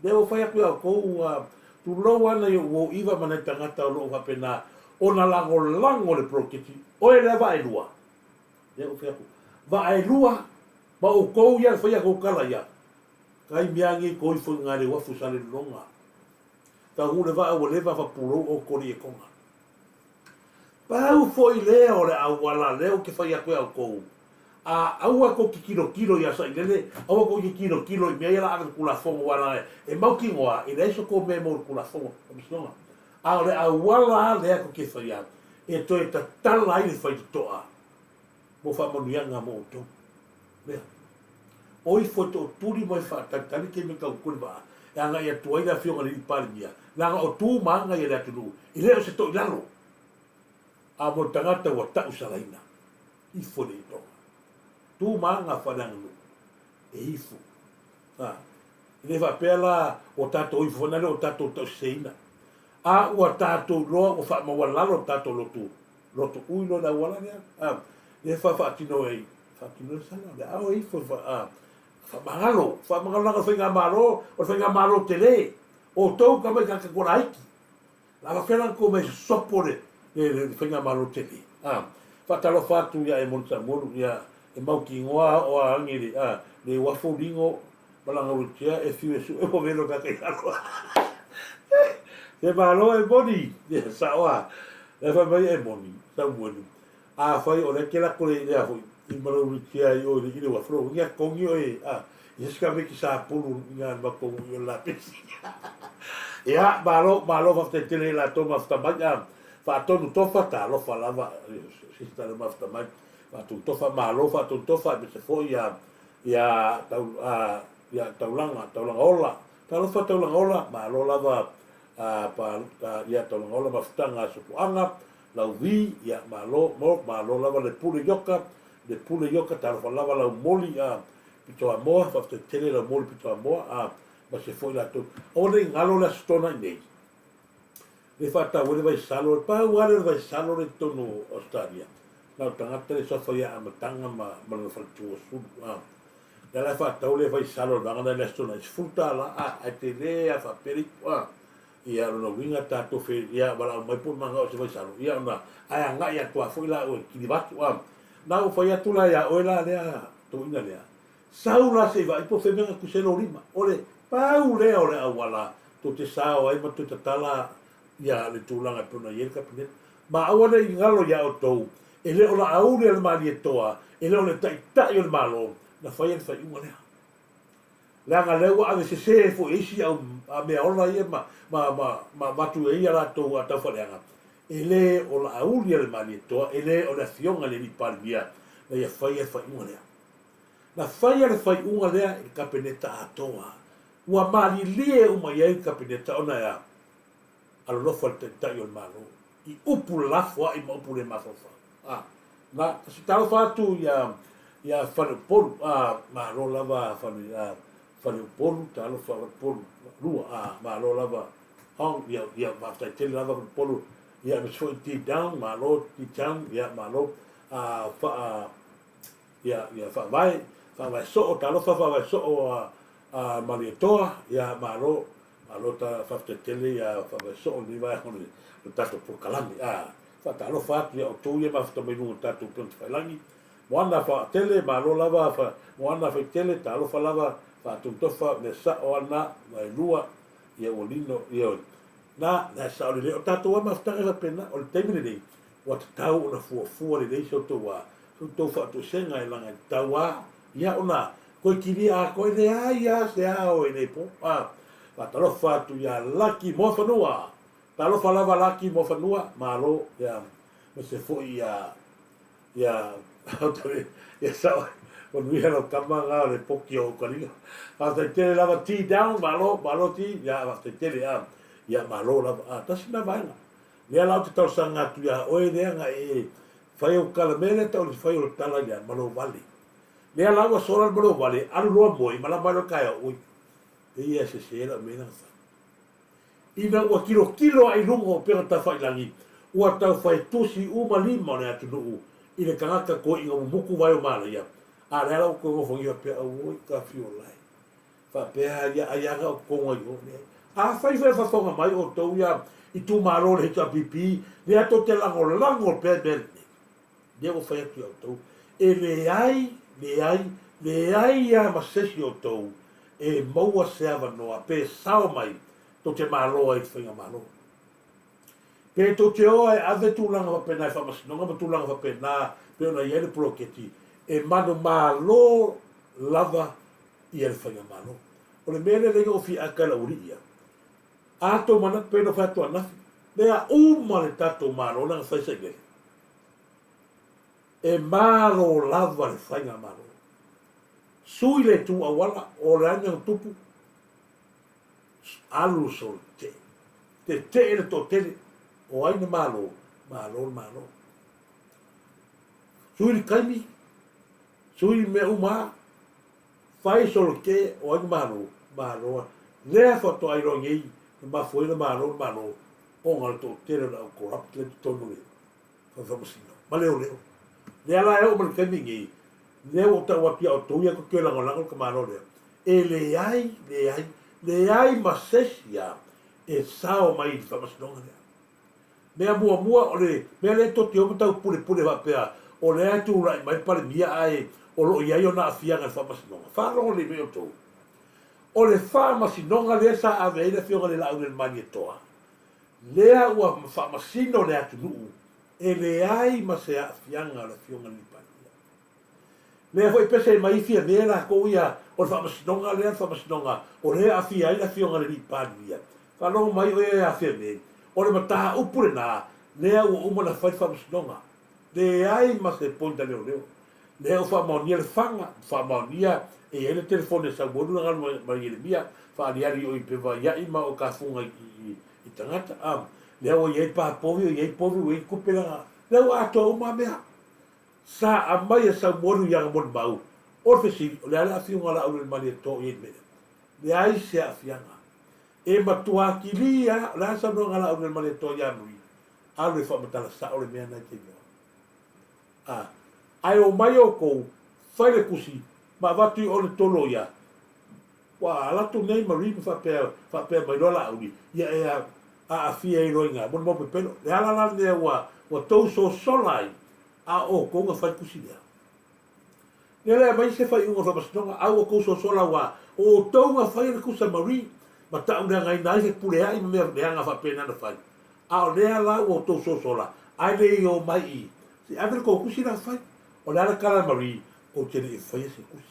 Speaker 2: Lea ua fai atu ia outou, ua tulou ana i ou ōiwa ma nai tagata o lo o faapena ona lagolago le poloketi, oe lea vaelua. Lea ua fai atu, vaelua ma outou ia e faia tou tala ia, kai mea nei toi foi nga le uafu sa le lologa. Taunuu le vaa ua leva fa pulou outou le ietoga. Pau foi lea o le auala lea ou te fai atu ia outou, a aua tou te tilotilo ia Sailele, aua tou te tilotilo i mea ia la ave le Tulafono aua leaga e mautinoa e leai so tou mea e maua i le Tulafono Faamasinoga. A o le auala a lea tou te faia e toe tatala ai le faitotoa mo faamanuiaga mo outou. Mea. O ifo e tootuli ma e faatalitali taimi e tautua le vaa e agai atu ai le Afioga i le Alii Palemia, leaga o tu ma aga ia le atunuu, e le o se toilalo, a mo le tagata ua ta'usalaina. Ifo le itoga. Tu ma aga faaleaganuu, e ifo. A, e le faapea la ua tatou ifo foi na lea ua tatou ta'useseina, a ua tatou iloa ua faamaualalo le tatou lotu, lotu ui loa le auala lea, a, lea fa faatino ai, faatino ai sala, le ao e ifo, fa, a, faamagalo, faamagalo leaga o le faigamalo, o le faigamalo tele, outou tama i tagata tualaiti, la faapea la ona tou mai sosopo le, le, le, le faigamalo tele, a, faatalofa atu ia e moni Samuelu, ia e mautinoa o a agi le, a, le uafu ligo, ma lana wheelchair e fiu e sue ua velo tagata i lalo. Se malo e moni, ia sao a. La fai mai e moni, Samuelu. Afai o lea ke lako le lea foi i ma lou wheelchair i o i le uafu lo ia kongi oe a. Ia se ka meki sa pulu i ngā matou i o la pesi. Ia, malo, malo faafetai tele i latou mafuta mai a. Faatonu tofa, talofa lava, sister le mafuta mai. Faatonu tofa, malo faatonu tofa, aemaise foi ia ia tau a ia taulaga taulaga ola talofa taulaga ola malo lava a pa a ia taulaga ola mafutaga a sopoaga lau vi ia malo mo malo lava le pule ioka le pule ioka talofa lava lau moli a pito amoa faafetai tele lau moli pito amoa a ma se foi latou aua nei galo le aso tona i nei le faatau ai le vaisalo le pau lava lea o le vaisalo le i totonu o Australia na o tagata le suafa ia amataga ma ma lona faletua sulu a lea la e faatau le vaisalo le vaega lena i le aso tona i $10 a ae tele a faapea le ipu a ia lona uiga tatou fe ia valaau mai po o manao i se vaisalo ia ona ae agai atu a foi la oe kiliva atu a na ua fai atu la ia oe la lea toeaina lea Sau la se i vaai po o fea mea na tusi ai lou lima. O le pau lea o le auala tou te sao ai ma toe tatala ia le tulaga e pei ona i ai le Kapeneta. Ma aua ne i galo ia outou, e le o Laauli a le Malietoa, e le o le Taitai o le Malo na faia le faaiuga lea. Leaga lea ua ave sese foi e isi au meaola ia ma, ma, ma, ma avatu ai a latou taufaaleaga, e le o Laauli a le Malietoa, e le o le Afioga i le Alii Palemia na ia faia le faaiuga lea. Na faia le faaiuga lea i le Kapeneta atoa. Ua malilie uma i ai le Kapeneta ona e a? Alolofa le Taitai o le Malo i upu lafoai ma upu le mafaufau. A, na, se talofa atu ia, ia Faleupolu, a, malo lava Fale, a, Faleupolu, talofa Faleupolu, lua, a, malo lava Hong, ia, ia, faafetai tele lava Faleupolu, ia, aemaise foi T-Down, malo T-Town, ia, malo, a, faa, ia, ia, Faavae, Faavae Soo, talofa Faavae Soo, a, a, Malietoa, ia, malo, Malo ta faafetai tele ia Faavae Soo i lenei vaega o le tatou polokalame. A faatalofa atu ia outou ia mafuta mai luga o le tatou upega tafailagi. Moana Faatele, malo lava fa, Moana Faitele, talofa lava Faatonutofa, mea sao a na, Vaelua, ia ua lino, ioe. Na, na e sao lelei, o tatou a mafutaga e faapena, o le taimi lenei, ua tatau ona fuafua lelei se outou a, se outou faatoesega e laga e tatau a, ia ona Koe kilia a koe leai a se ao e le po a faatalofa atu ia Laki Moafanua talofa lava Laki Moafanua malo ia ma se foi ia ia ia sao manuia lau tama nga o le poki o ukalina faafetai tele lava T down malo malo T ia faafetai tele a ia malo lava a tasi na vaega lea la ou te talosaga atu ia oe lea nga e fai au tala mea lea tau le fai o le tala ia malo vale Lea la ua sola le malo vale, alu loa moe, malama ai loa le taeao, ui, e ia e sese lau mea na fai. Ina ua tilotilo ae i luga o upega tafailagi, ua tau fai tusi uma lima o le atunuu i le tagata toeaina mumutu vai o Malaia, a lea la ua toe nofogia faapea, auoi ka fiolai. Faapea ia ai aga o totonu ai o, leai. Afai foi e fafofoga mai outou ia itumalo o le HRPP, lea tou te lagolago pea i mea lenei. Lea ua fai atu ia outou, e leai, leai, leai lava ma se isi o outou e maua se avanoa pe sao mai tou te malo ai i le faigamalo. Pe tou te o e ave tulaga faapena i faamasinoga ma tulaga faapena pei ona i ai le poloketi, e manumalo lava ia le faigamalo. O le mea lea lea na ou fia ata i lau alii ia, a tou manatu pei ona fai atu ananafi, mea uma le tatou Malo lea na fai sailele, E malo lava le faigamalo. Sui le itu auala, o le a le mea na tupu? Alu le solo tetee. Tetee le toatele, o ai na malo? Malo le Malo. Sui le taimi, sui mea uma a, fai solo tetee, o ai na malo? Malo. Lea faatoa iloa nei na mafua ai ona malo le Malo, ona o le toatele o le au corrupt lea i totonu o le faamasino ma leoleo. Lea la e oo mai le taimi lenei, lea ua ou tau atu ia outou ia tou te lagolago le tamaloa lea, e leai, leai, leai ma se isi lava e sao mai i le faamasinoga lea. Mea muamua, o le mea lea tou te o ma tau pulepule faapea o lea e tulai mai le Palemia ae o lo o i ai ona aafiaga i le faamasinoga. Faalogo lelei mai outou. O le faamasinoga lea sa ave ai le Afioga i le Laaulialemalietoa, Lea ua faamasino le atunuu e leai ma se aafiaga o le Afioga i le Palemia. Lea foi pese mai Fiame latou ia o le faamasinoga lea le faamasinoga o lea e aafia ai le Afioga i le Alii Palemia. Faalogo mai oe ia Fiame, o le mataupu lena lea ua uma ona fai le faamasinoga. Leai ma se point a leoleo. Lea ua faamaonia le faga, faamaonia e i ai le telefoni a Samuelu na galu ma Ieremia, faaliali o i Pevaia'i ma o Kafuga i tagata. A, lea ua i ai pa povi, ua i ai povi, ua i ai tupe la, lea ua atoa uma a mea. Sa aumai e Samuelu i ana molimau, o le fesili, o le a le aafiaga o Laaulialemalietoa o i ai i le mea lea? Leai se aafiaga. E matua kili lava, o le a le saunoaga a Laaulialemalietoa ia Marie? Alu e faamatala sao le mea na e te iloa. A, ae omai outou, fai le tusi, ma avatu i o le tolo ia. Ua ala atu nei Marie ma faapea, faapea mai loa Laauli, ia e a, aafia ai loa i ina, molimau pepelo. Le ala la lea ua, ua tou sosola ai, a o outou na fai le tusi lea. Lea le aumai se faaiuga o le faamasinoga, a ua tou sosola aua o outou na faia le tusi a Marie, ma tauleagaina ai Fepuleai ma mea leaga faapena na fai. A o lea la ua outou sosola, ae le i omai i, se i ave le tou tusi la fai. O le a le tala a Marie, Ou te le i faia se tusi.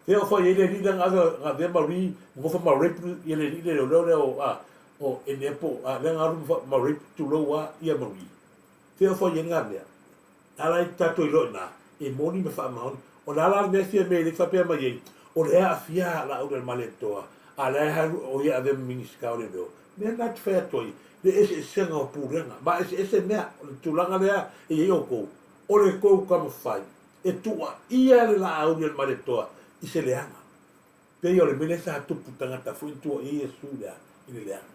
Speaker 2: Fea o fai ai le alii lea na ave, na avea Marie, ma nofo ma rape ia le alii le leoleo lea o, a, o Enea po, a, lea na alu ma, ma rape tulou a ia Marie. Fea o fai ai lena mea? A la i tatou iloa i ina, e moni ma faamaoni. O le a la le mea e fia mea i le faapea mai ai, o lea e aafia Laauli o le Malietoa. A lea e alu o ia e avea ma Minisita o Leoleo. Mea na te fai atu ai, le eseesega o pulega, ma eseese mea, o le tulaga lea e i ai outou, o le tou taumafai e tuuaia le Laauli a le Malietoa i se leaga. Pei o le mea lea sa tupu i tagata foi na tuuaia Iesu i le a? I le leaga.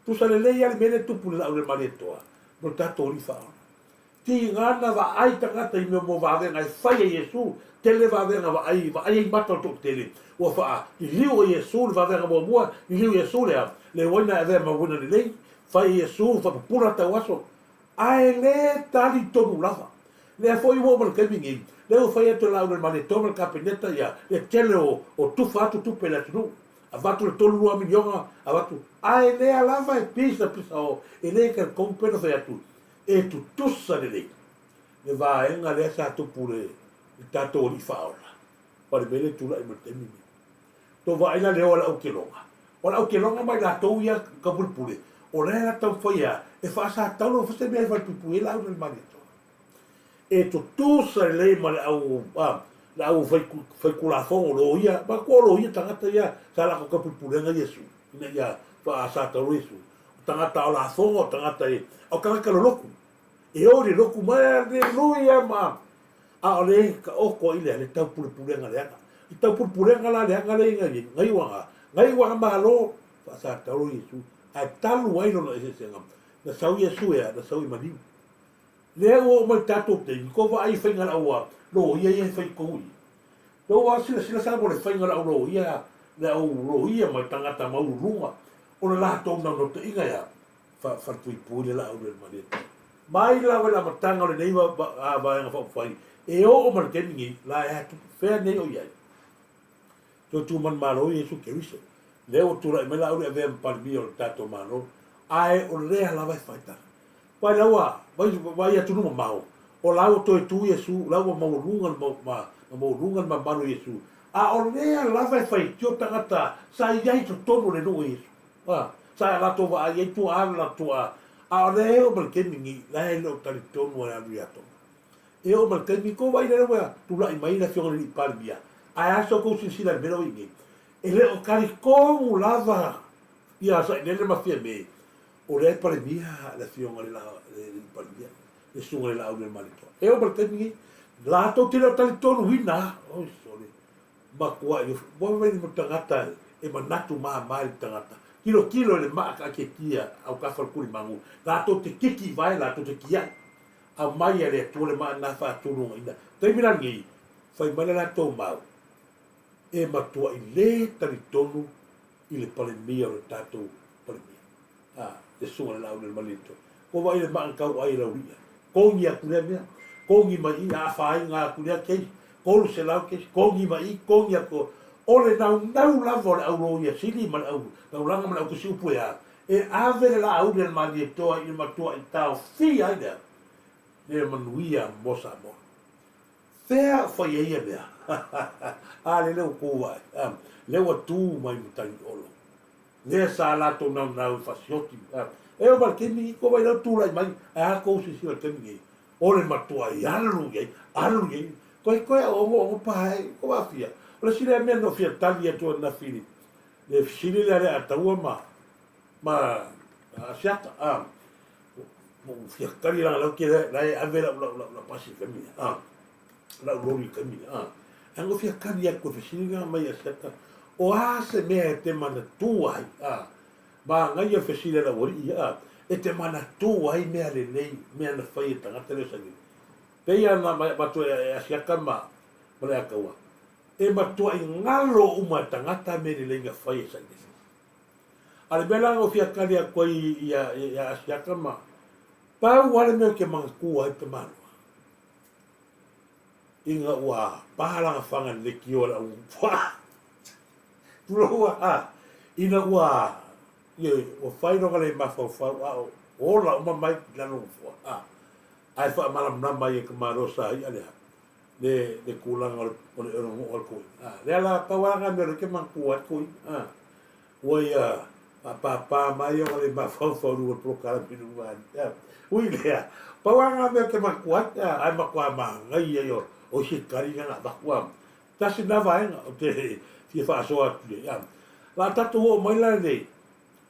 Speaker 2: Tusa lelei lava le mea lea e tupu i le Laauli a le Malietoa mo le tatou Alii Faaola. Tiga na vaai tagata i mea mo vavega e fai e Iesu, tele vavega vaai, vaai ai mata o le toatele, ua faa liliu e Iesu le vavega muamua, liliu Iesu le a, le uaina e avea ma uaina lelei, fai e Iesu faapupula tau aso, ae le tali tonu lava. Lea foi ua oo mai le taimi nei, lea ua fai atu e Laaulialemalietoa ma le Kapeneta ia le tele o, o tufa atu tupe i le atunuu, avatu le 32 miliona, avatu, ae lea lava e pisa pisa o, e le talitonu pe na fai atu, e tutusa lelei le vaega lea sa tupu i le tatou Alii Faaola ma le mea lea e tulai mai i le taimi lenei. Tou vaai la le o a le aukeloga. O le aukeloga ma i latou ia taupulepule, o lea la taumafai a e faasatauro foi se mea e falepuipui ai Laauli o le Malietoa. E tutusa lelei ma le au a le au faitulafono loia, manatua o loia tagata ia sa latou taupulepulega Iesu ina ia faasatauro Iesu. O tagata o lafoga, o tagata e, o tagata lolotu. E o i le lotu mai, aleluia ma, a o le taoto ai lea le taupulepulega leaga. I taupulepulega la leaga lea i nai, nai uaga, nai uaga malo, faasatauro Iesu, ae talu ai lona eseesega, na sau Iesu e a, na sau i maliu. Lea ua oo mai i le tatou taimi, tou vaai i faiga lau a loia ia e fai tou i. Tou a silasila sa mo le faiga lau loia, le au loia ma tagata maualuluga, o le latou naunautaiga e a? Falepuipui le laau le malie. Mai lava i le amataga o lenei Vaega Faaupufai e oo mai le taimi nei, la e atu fea nei o i ai? Toe tu manumalo Iesu Keriso, lea ua tulai mai Laauli avea ma Palemia o le tatou Malo, ae o lea lava e faitala. Vai la ua, vai, vai atunuu mamao, o la ua toe tu Iesu, la ua maualuga le ma, ma maualuga le mamalu o Iesu, a o lea lava e faitio tagata sa i ai i totonu o le nuu o Iesu. A, sa latou vaai ai tuaa le latou tuaa, a o lea e oo mai le taimi nei, la e le o talitonu e alu ia Toma. E oo mai le taimi, tou vaai lea ua tulai mai le Afioga i le Alii Palemia, ae a sa outou silasila i le mea lea ua i ai nei? E le o talitonu lava ia Sailele ma Fiame, o lea e Palemia le Afioga i le Alii Palemia, le Susuga i le Laaulialemalietoa. E oo mai le taimi nei, latou te le o talitonuina, oi sole, matuai ua vaai le tagata e manatu mama i le tagata, tilotilo i le maa taatietia autafa o le tulimanu, latou te kiki i vae, latou te tiai. Aumai e le Atua le maa lena faatulagaina. Taimi la lenei, fai mai le latou mau, e matuai le talitonu i le Palemia o le tatou Palemia, a, le Susuga i le Laaulialemalietoa. Ua vaai le maa na tauai e Laulia. Kogi atu lea mea, kogi mai i, afaina atu lea case, 300 case, kogi mai i, kogi atu. O le naunau lava o le au loia sili ma le au taulaga ma le au tusi upu e a, e ave le Laauli a le Malietoa i le matuai taofia ai lea le manuia mo Samoa. Fea o fai ai ia mea? A lele ua tu ai, a, lea ua tu mai Matagiolo. Lea sa latou naunau i fasioti, a, e oo mai le taimi i ko vai lea ua tulai mai, ae a tou silasila i le taimi nei, o le matuai alu i ai, alu i ai, koe koe a ogo ogo pae, ko vafia. O le isi lea mea na ou fia tali atu ananafi i le fesili lea a Leataua ma, ma Asiata, a, ua ou fia tali leaga la ou te la e ave lau lau lau lau pasi i le taimi lea, a, lau loli i le taimi lea, a. Ae na ou fia tali atu e fesili lea mai Asiata, o a se mea e te manatua ai, a, manaia le fesili a le aualii, a, e te manatua ai mea lelei, mea na fai e le tagata lea o Sailele. Pei lava na avatu e Asiata ma Leataua, e matuai galo uma e tagata mea lelei na fai e Sailele. A le mea la na ou fia tali atu ai ia Asiata ma, pau lava le mea ou te manatua ai tamaloa, ina ua pa lana faga i le leitio a le au puaa. Tulou a, ina ua, ioe, ua fai lona le mafaufau a o ola uma mai i lalo o nofoa, a, ae faamalamalama ai e tamaloa sa i'a le a, le, le tulaga o le, o le onono'o a le toeaina. A, lea la, pau lava lena mea o lea ou te manatua ai le toeaina, a. Ua ia faapāpā mai ona le mafaufau i luga o le polokalame i luga ane. Ui lea, pau lava lena mea ou te manatua ai, ae matua manaia ia o isi tali na na avatu. Tasi lena vaega ou te fia faasoa atu i ai. O le a tatou oo mai la i le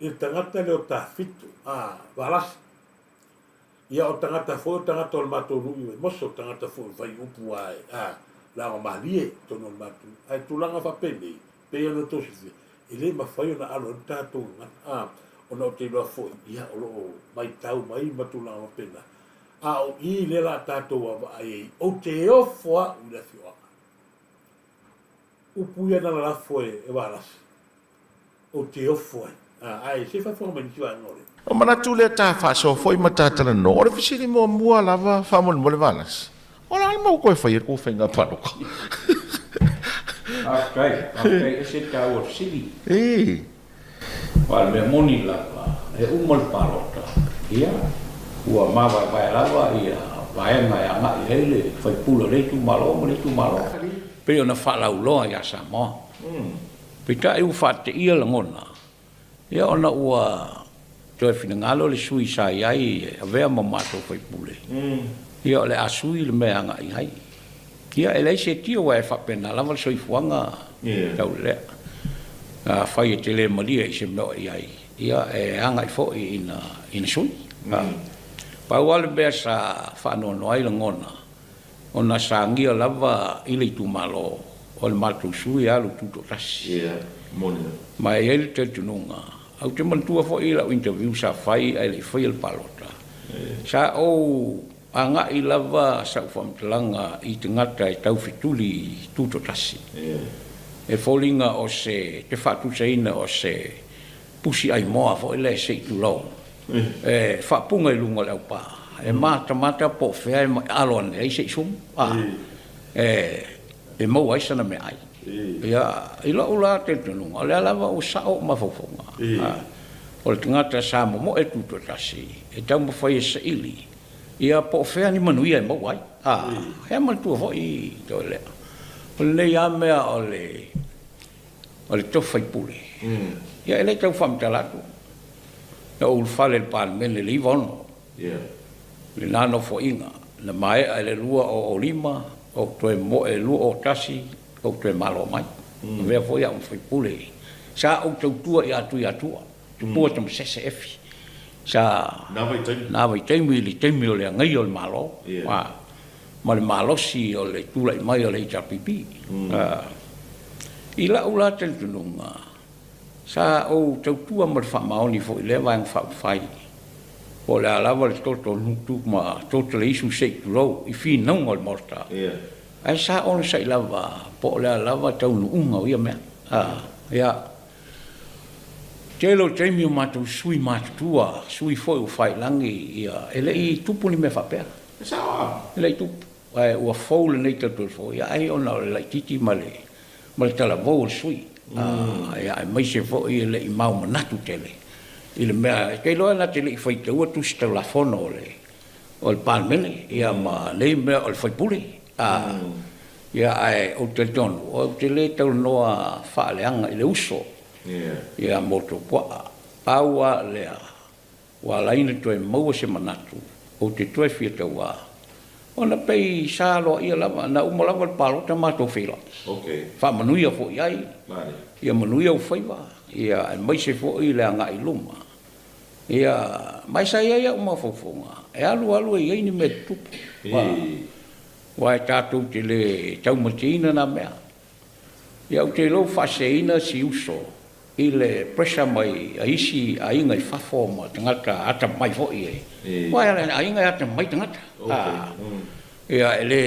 Speaker 2: i le tagata lea o Tafitu, a, Valasi. Ia o tagata foi o tagata o le matou nuu i Vaimoso, o tagata foi o fai upu a, a, laoga malie i totonu o le matou nuu. Ae tulaga faapenei, pei ona outou silafia, e le mafai ona alo ai le tatou gagana, a, ona ou te iloa foi, ia, o lo o matau mai ma tulaga faapena. A o i lea o le a tatou vaavaai ai, ou te ofo au i le afioaga. Upu ia na lalafo e Valasi. Ou te ofo ai. Ae se i faafofoga mai nisi vaega o le.
Speaker 5: O manatu lea ta faasoa foi ma ta talanoa, o le fesili muamua lava faamolemole Valasi, o le a le mea ua toe fai ai le tou faiga palota?
Speaker 6: Faafetai, faafetai, ese le taua o le fesili. Aua o le mea moni lava, e uma le palota, ia, ua mavaevae lava ia vaega e agai i ai le faipule o lea itumalo ma lea itumalo. Pei ona faalauloa ia Samoa. Peitai ua faateia lagona, ia ona ua toe finagalo le sui sa i ai e avea ma matou faipule, ia o le a sui le mea e agai i ai. Ia e leai se tio aua e faapena lava le soifuaga taulelea. Afai e te le malie i se mea o i ai, ia e agai foi ina ina sui. Pau lava le mea sa faanoanoa ai lagona, ona sa agia lava i le itumalo o le matou sui e alu tutoatasi. Ma e i ai le talitonuga, ou te manatua foi lau interview sa fai ae le i faia le palota, sa ou Agai lava sau faamatalaga i tagata e tau fetuli tutoatasi. E foliga o se te faatusaina o se pusi aimoa foi lea se i tulou, e faapuga i luga o le aupa, e matamata po o fea e alo ane ai se i sumu, a, e maua ai sana meaai. Ia, i lou la talitonuga, o lea lava ua sao ou mafaufauga, o le tagata sa momoe tutoatasi e taumafai e saili Ia, po o fea ni manuia e maua ai. A, e manatua foi toe lea. O lenei lava mea o le, o le tofi faipule, ia e le tau faamatala atu. Na ou ulufale i le Palemene i le 96, lena nofoaiga, na maea i le 2005, ou toe moe i le 2001, ou toe malo mai. Avea foi au ma faipule. Sa ou tautua ia Tuiatua. Tupua Tamasese Efi sa na vaitaimi i le taimi o le agaia o le Malo ma le malosi o le tulai mai o le HRPP. I la'u la talitonuga, sa ou tautua ma le faamaoni foi i lea Vaega Faaupufai, po o le a lava le toto nutu ma toto le isu se i tulou i finauga o le Maota, ae sa onosai lava po o le a lava taunuuga o ia mea. Ia. Tele o taimi o matou sui matutua, sui foi ua faiilagi, ia, e le i tupu ni mea faapea.
Speaker 5: E sao a?
Speaker 6: E le i tupu. Ae ua fou lenei tautolofo, ia ai ona o le laitiiti ma le, ma le talavou o le sui. Ia, aemaise foi e le i mau manatu tele i le mea, e te iloa na te le i faitaua tusi taulafono o le, o le Palemene, ia ma nei mea o le sui usufono. A, ia, ae ou te talitonu, ou te le talanoa faaleaga i le uso, ia, mo tou puaa. Pau lava lea, ua ala ai ona toe maua se manatu, ou te toe fia tauā, ona pei sa aloaia lava, na uma lava le palota matou feiloai. Faamanuia foi i ai, ia manuia ou faiva, ia, aemaise foi le agai i luma. Ia, ma e sa i ai au mafaufauga, e alu alu e i ai ni mea e tutupu. Aua e tatou te le taumateina na mea. Ia, ou te iloa ua faaseseina si uso i le pressure mai a isi aiga i fafo ma tagata atamamai foi e, aua e ala aiga e atamamai tagata. Ia, e le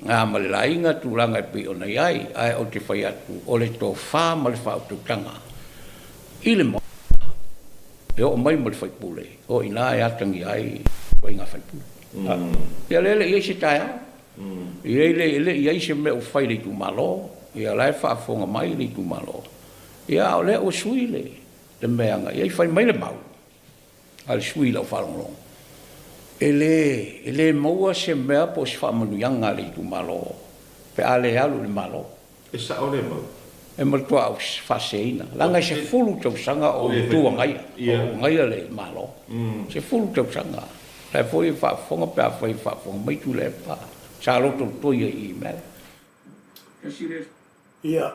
Speaker 6: na ma le laina tulaga e pei ona i ai, ae ou te fai atu, o le tofa ma le faautautaga i le Maota e oo mai ma le faipule, o i ina e atagia ai ituaiga faipule. Ia lea e le i i ai se taeao, e le i i ai se mea ua fai i le itumalo, ia la e faafofoga mai le itumalo, ia a o lea ua sui le mea e agai i ai. Fai mai le mau a le sui i lau faalogologo, e le, e le maua se mea po o se faamanuiaga a le itumalo pe a le alu i le Malo.
Speaker 5: E sao lea mau.
Speaker 6: E matua ou faaseseina, leaga e 10 tausaga o ou tu agaia, o ou agaia le Malo. 10 tausaga. O la e foi e faafofoga pe afai e faafofoga mai Tuilaepa, sa lotolotoi ai i i mea la.
Speaker 2: Ia.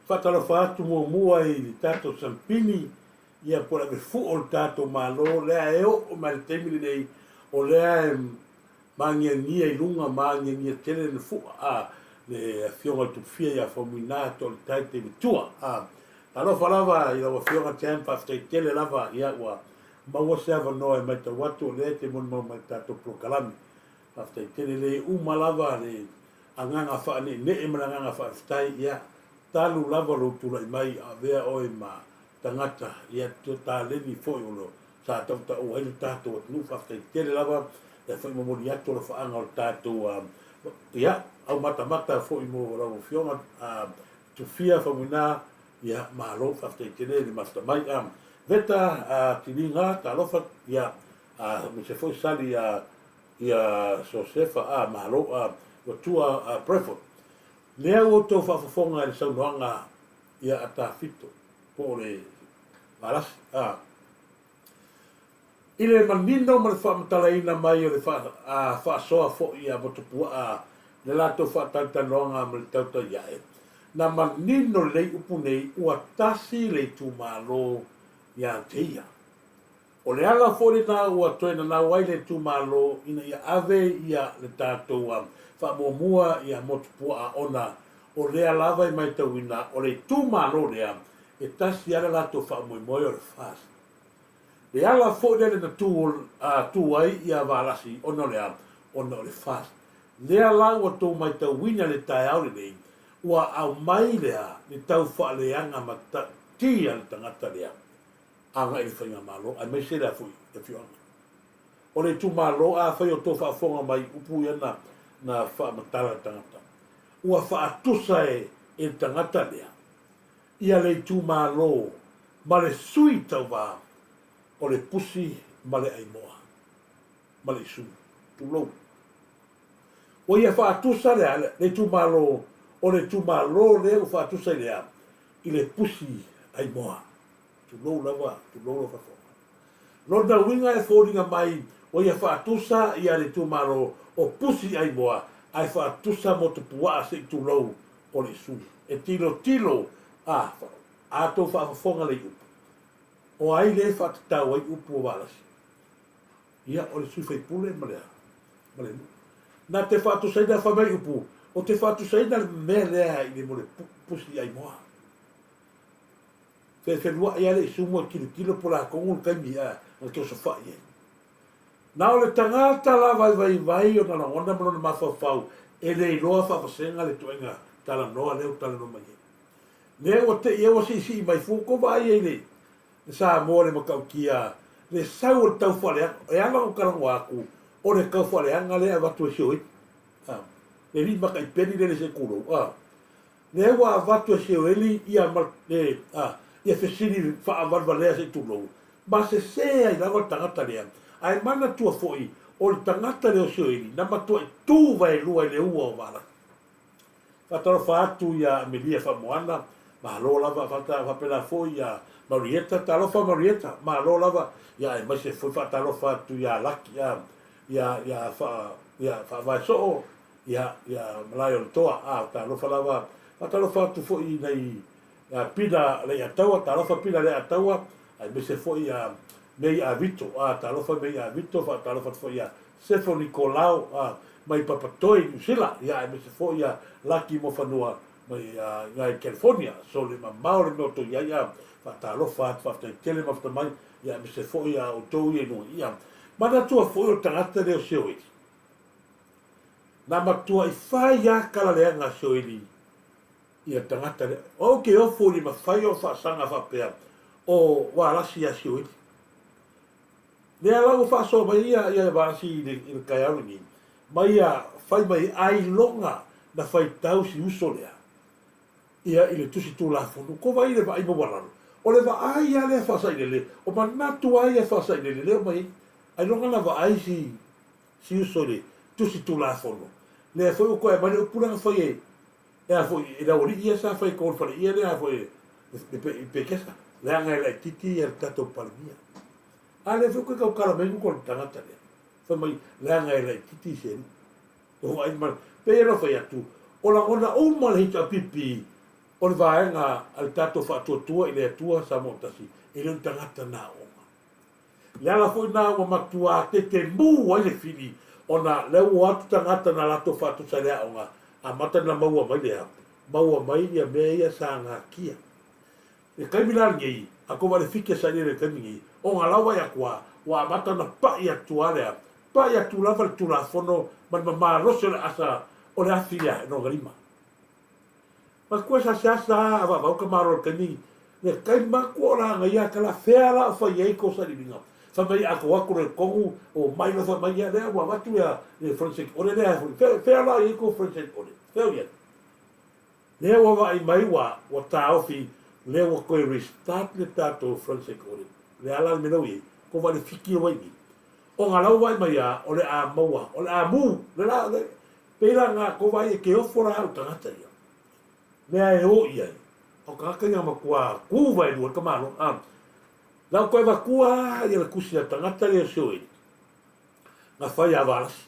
Speaker 2: Faatalofa atu muamua i le tatou sampini, ia po o le ave fua o le tatou Malo lea e oo mai le taimi lenei o lea e maagiagia i luga, maagiagia tele le fua a le Afioga i le Tupufia ia Faumuina Toaletai Teimatua. A, talofa lava i lau Afioga Tam, faafetai tele lava, ia ua maua se avanoa e matau atu o lea e te molimau mai i le tatou polokalame. Faafetai tele, le uma lava le agaga faaneenee ma le agaga faafetai, ia talu lava lou tulai mai avea oe ma tagata, ia taleni foi o lo sa tautaua ai le tatou atunuu. Faafetai tele lava, lea foi momoli atu alofaaga o le tatou ia aumatamata foi mo lau Afioga Tufia Faumuina, ia malo faafetai tele le mafuta mai. Veta Tiliga, talofa, ia aemaise foi Sali ia ia Sosefa, a malo, ua tua Breford. Lea ua outou faafofoga i le saunoaga ia a Tafito po o le Valasi, a. I le manino ma le faamatalaina mai o le faasoa foi a Motupuaa i le latou faatalatalanoaga ma le tautai ae, na manino lelei upu nei ua tasi le itumalo ia te ia. O le ala foi lena ua toe nanau ai le itumalo ina ia ave ia le tatou faamuamua ia Motupuaa ona o lea lava e maitauina o le itumalo lea e tasi lava le latou faamoemoe o le FAST. Le ala foi lea na tu tu ai ia Valasi ona o le a? Ona o le FAST. Lea la ua tou maitauina i le taeao lenei ua aumai lea le tau faaleaga matautia le tagata lea agai i le faigamalo aemaise lea foi le afioaga. O le itumalo, afai o tou faafofoga mai i upu ia na na faamatala le tagata, ua faatusa e e le tagata lea ia le itumalo ma le sui tauva o le pusi ma le aimoa ma le isulu. Tulou. Ua ia faatusa lea le itumalo o le itumalo lea ua faatusa i le a? I le pusi aimoa. Tulou lava, tulou lau faafofoga. Lona uiga e foliga mai ua ia faatusa ia le itumalo o Pusi Aimoa ae faatusa Motupuaa se i tulou o le isulu. E tilotilo a a tou faafofoga lei upu. O ai le faatatau ai upu o Valasi? Ia o le sui faipule ma le ma le nuu. Na te faatusaina fai mai upu, o te faatusaina le mea lea i le mo le Pusi Aimoa. Fefeluai lava le isumu e tilotilo po o le a tonu le taimi a na te osofai ai. Na o le tagata lava e vaivai ona lagona ma lona mafaufau e le iloa faavasega le ituaiga talanoa lea ua talanoa mai ai. Lea ua tei ai ua siisii mai fua tou vaai ai le Samoa le matautia le sau o le tau faaleaga. E ala ona talanoa atu o le tau faaleaga lea e avatu e Sioeli. Le alii mataipeli lea e le se tulou. Lea ua avatu e Seueli ia ia fesili faavalevalea se i tulou, ma sese ai lava le tagata lea. Ae manatua foi, o le tagata lea o Seueli na matuai tu vaelua i le ua o Valaki. Faatalofa atu ia Amelia Faamoana, malo lava, faapena foi ia Marieta, talofa Marieta, malo lava, ia aemaise foi faatalofa atu ia Laki, ia, ia, ia Faavaesoo, Ia, ia Malaeoletoa, a, talofa lava, faatalofa atu foi i nai Pina Leiataua, talofa Pina Leiataua, aemaise foi ia Mei Avito, a, talofa Mei Avito, faatalofa atu foi ia Sefo Nikolao, a, mai Papatoe i Niu Sila, ia, aemaise foi ia Laki Mofanua mai i California, so le mamao le mea o tou i ai, a, faatalofa atu, faafetai tele mafuta mai, ia, aemaise foi ia outou ia i luga, ia, manatua foi o le tagata lea o Seoeli. Na matuai fai a kala leaga a Soeli ia tagata lea. Ou te ofo i le mafai o faasaga faapea o Valasi ia Sioeli. Lea la ua faasoa mai ia ia Valasi i le, i le taeao lenei, ma ia fai mai ailoga na faitau si uso lea ia i le tusi Tulafono. Ko vai le vaai maualalo. O le vaai lava lea faasailele, o manatu lava ia faasailele lea o mai ai. Ailoga na vaai si si uso i le Tusi Tulafono. Lea foi ua toe aumai le upu lea na fai e, e a foi, e le aualii ia sa fai i totonu o le faleia lea a foi i Pekesa, leaga e laitiiti ia le tatou Palemia. A lea foi ua toe tautala mai le tagata lea, fai mai, leaga e laitiiti se alii. Ua vaai ma, pei ona fai atu, o lagona uma le HRPP. O le vaega a le tatou faatuatua i le Atua Samoa Tasi, e le o ni tagata na aoga. Le ala foi na ua matuā tetemu ai le fili ona lea ua o atu tagata na latou faatusa i le aoga, amata na maua mai le a? Maua mai ia mea ia sa gatia. Le taimi la lenei, a tou vaai i le fiti a Sailele i le taimi nei, ona la ua vaai atu a, ua amata ona pai atu a le a? Pai atu lava le Tulafono ma le mamalosi o le asa o le afi lea i lona lima. Matua sa seasa a vaavau ka malo le taimi le taimi matua o la agaia ka la fea la o fai ai ko sailiiliga fai mai a ko atu le tonu o mai lo fai mai ia lea ua avatu ia le forensic audit lea foi fea fea la i ai ko forensic audit fea o i ai lea ua vaai mai ua ua taofi lea ua toe restart le tatou forensic audit le a la le mea lea ua i ai ko vaai le fiki o vai nei ona la ua vaai mai a o le a maua o le a mu le la le Pei la nga ko vai e ke ofo la au tagata ia. Mea e o i ai, o tagata ia matua ku vai lua ka malo. A lau koe vatua ia le kusi a tagata ia sio e. Nga whai a valasi.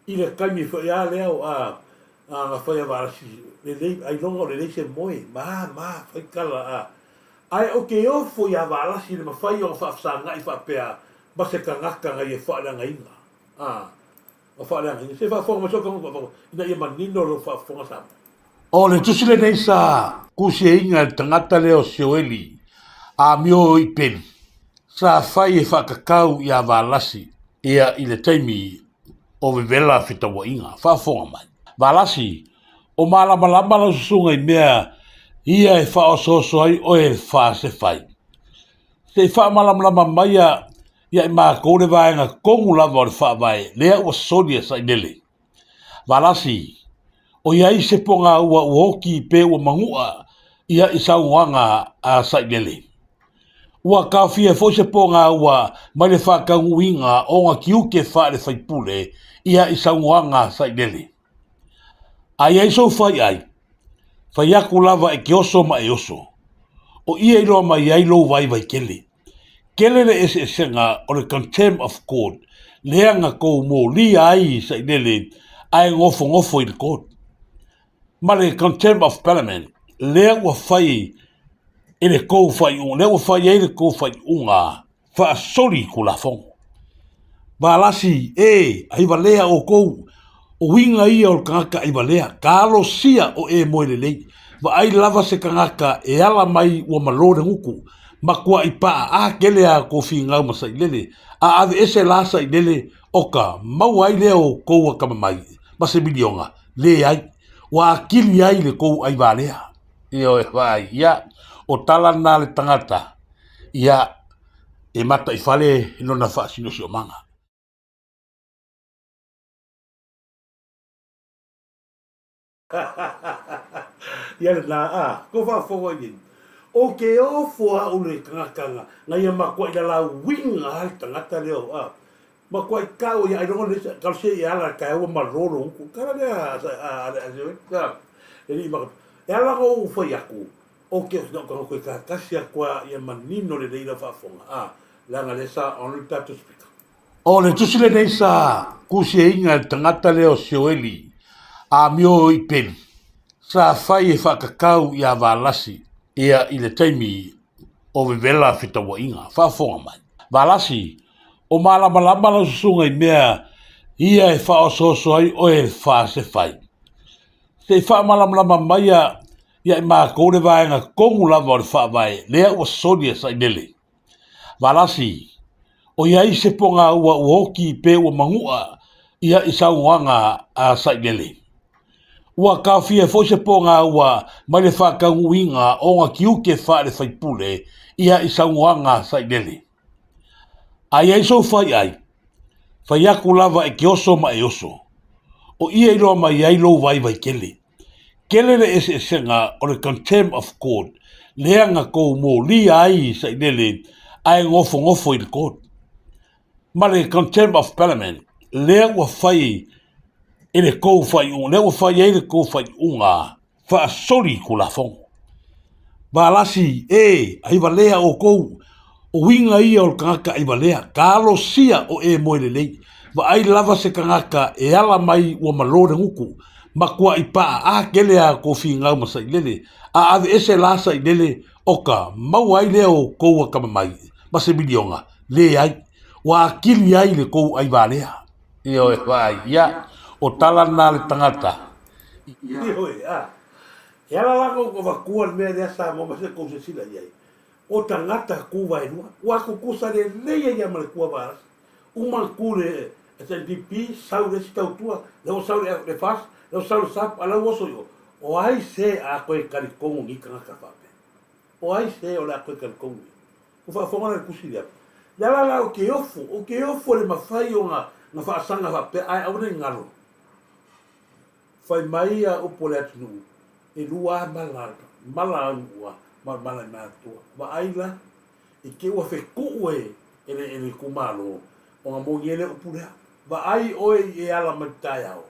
Speaker 2: I le taimi foi a lea o a a nga whai a valasi lelei ai longa o lelei se moe ma ma whai kala a ae o ke ofo ia valasi le mawhai o whaafsangai whaapea ma se tagata nga ia whaaleagaina. A Ma faaleagaina. Se faafofoga mai sou tagata ina ia manino lou faafofoga Samoa. O le tusi lenei sa kusiaina e le tagata lea o Sioeli amio i Peli, sa fai e faakakau iā Valasi ia i le taimi o vevela fetauaiga. Faafofoga mai. Valasi, o malamalama lau susuga i mea ia e faaosooso ai oe e fa se fai. Se i faamalamalama mai ia ia i makou le vaega tonu lava o le faavae lea ua soli e Sailele. Valasi, o i ai se poga ua ua oti pe ua manu'a ia i saunoaga a Sailele. Ua taofia foi se poga ua mai le faataunuuina o ona tiute faale-faipule ia i saunoaga a Sailele. A i ai sou fai ai, fai atu lava e te oso ma e oso. O ia i loa mai ai lou vaivai tele. Tele le eseesega o le contempt of court lea na tou molia ai i Sailele ae nofonofo i le court. Ma le contempt of parliament lea ua fai e le tou faaiuga, lea ua fai ai le tou faaiuga faasoli Tulafono. Valasi, e, aivalea outou, o uiga ia o le tagata aivalea, talosia o e moe lelei. Vaai lava se tagata e ala mai ua malo le gutu, matuai paa a tele a tou finau ma sailele, a aveese la sailele oka maua ai lea o tou atamamai ma se miliona, leai, ua atili ai le tou aivalea. Ioe, vaai, ia, o tala na le tagata, ia e mataifale i lona faasinosiomaga. Ia lena, a, ko faafofoga i ai. O ke ofo a u le tagata nga, nga ia matuai lalauiga a le tagata lea o, a, matuai tau ia ailoga le kalo se i ala tae ua malolo uku. Kala lea a, a, a, a, a, a, e lii maka. E ala ko u whai aku, O ke na uka koe ka tasi atu a ia manino lelei lau faafofoga, a, leaga lea sa on le tatou speaker. O le tusi lenei sa kusiaina e le tagata lea o Sioeli amio i Peli, sa fai e faakakau iā Valasi ia i le taimi o vevela fetauaiga. Faafofoga mai. Valasi, o malamalama lau susuga i mea ia e faaosooso ai oe e fa se fai. Se i faamalamalama mai a ia i makou le vaega tonu lava o le faavae lea ua soli e Sailele. Valasi, o i ai se poga ua ua oti pe ua manu'a ia i saunoaga a Sailele. Ua taofia foi se poga ua mai le faataunuuina o ona tiute faale-faipule ia i saunoaga a Sailele. A i ai sou fai ai, fai atu lava e te oso ma e oso. O ia i loa mai ai lou vaivai tele. Tele le eseesega o le contempt of court lea na tou molia ai i Sailele ae nofonofo i le court. Ma le contempt of parliament lea ua fai e le tou faaiuga, lea ua fai ai le tou faaiuga faasoli Tulafono. Valasi, e, aivalea outou, o uiga ia o le tagata aivalea, talosia o e moe lelei. Vaai lava se tagata e ala mai ua malo le gutu, Makuaʻi paʻa a kele a kou figau ma Saʻilele, a ʻaweʻese la Saʻilele o ka maua ai lea o kou akamamai ma se miliona, leai, ua akili ai le kou ʻai walea. Ioe, vaai, ia, o tala na le tagata. Ioe, a, e ala la kou avatua le mea lea Samoa ma se kou silasila i ai, o tagata ku waelua, ua kukusa lelei ai ia ma le kua valasi. Uma ku le SNPP, sau le isi tautua, lea ua sau le FAS, lea ua sau le SAP, a la ua oso i o. O ai se a koe talitonu ni tagata faapea? O ai se o le a koe talitonu i ai? Ua faafofoga la i le tusi lea. Le ala la ou te ofo, ou te ofo i le mafai o na faasaga faapea ae aua ne i galo. Fai mai ia upu o le atunuu, e lua a mala, mala a au nuu a, ma o le mala i matua. Vaai la, i te ua fetuu e e le e le itumalo ona moni ai lea upu lea. Vaai oe i e ala mai le taeao,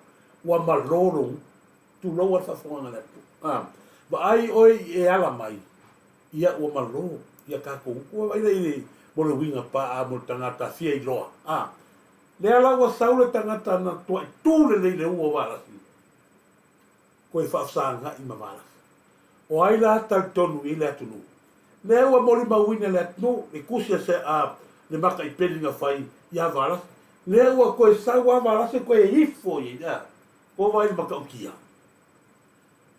Speaker 2: ua malo lou nuu. Tulou a le faafofogaaga a le atunuu. A, vaai oe i e ala mai, ia ua malo ia tatou nuu. Ua vaai la i le mo le uiga paa mo le tagata fia iloa. A, lea la ua sau le tagata na tuai tu lelei i le ua o Valasi, koe faafesagai ma Valasi. O ai la talitonu i le atunuu? Lea ua molimauina e le atunuu le tusi a se a le makaipeli na fai iā Valasi. Lea ua toe sau a Valasi toe ifo i ai a ko vai le matautia.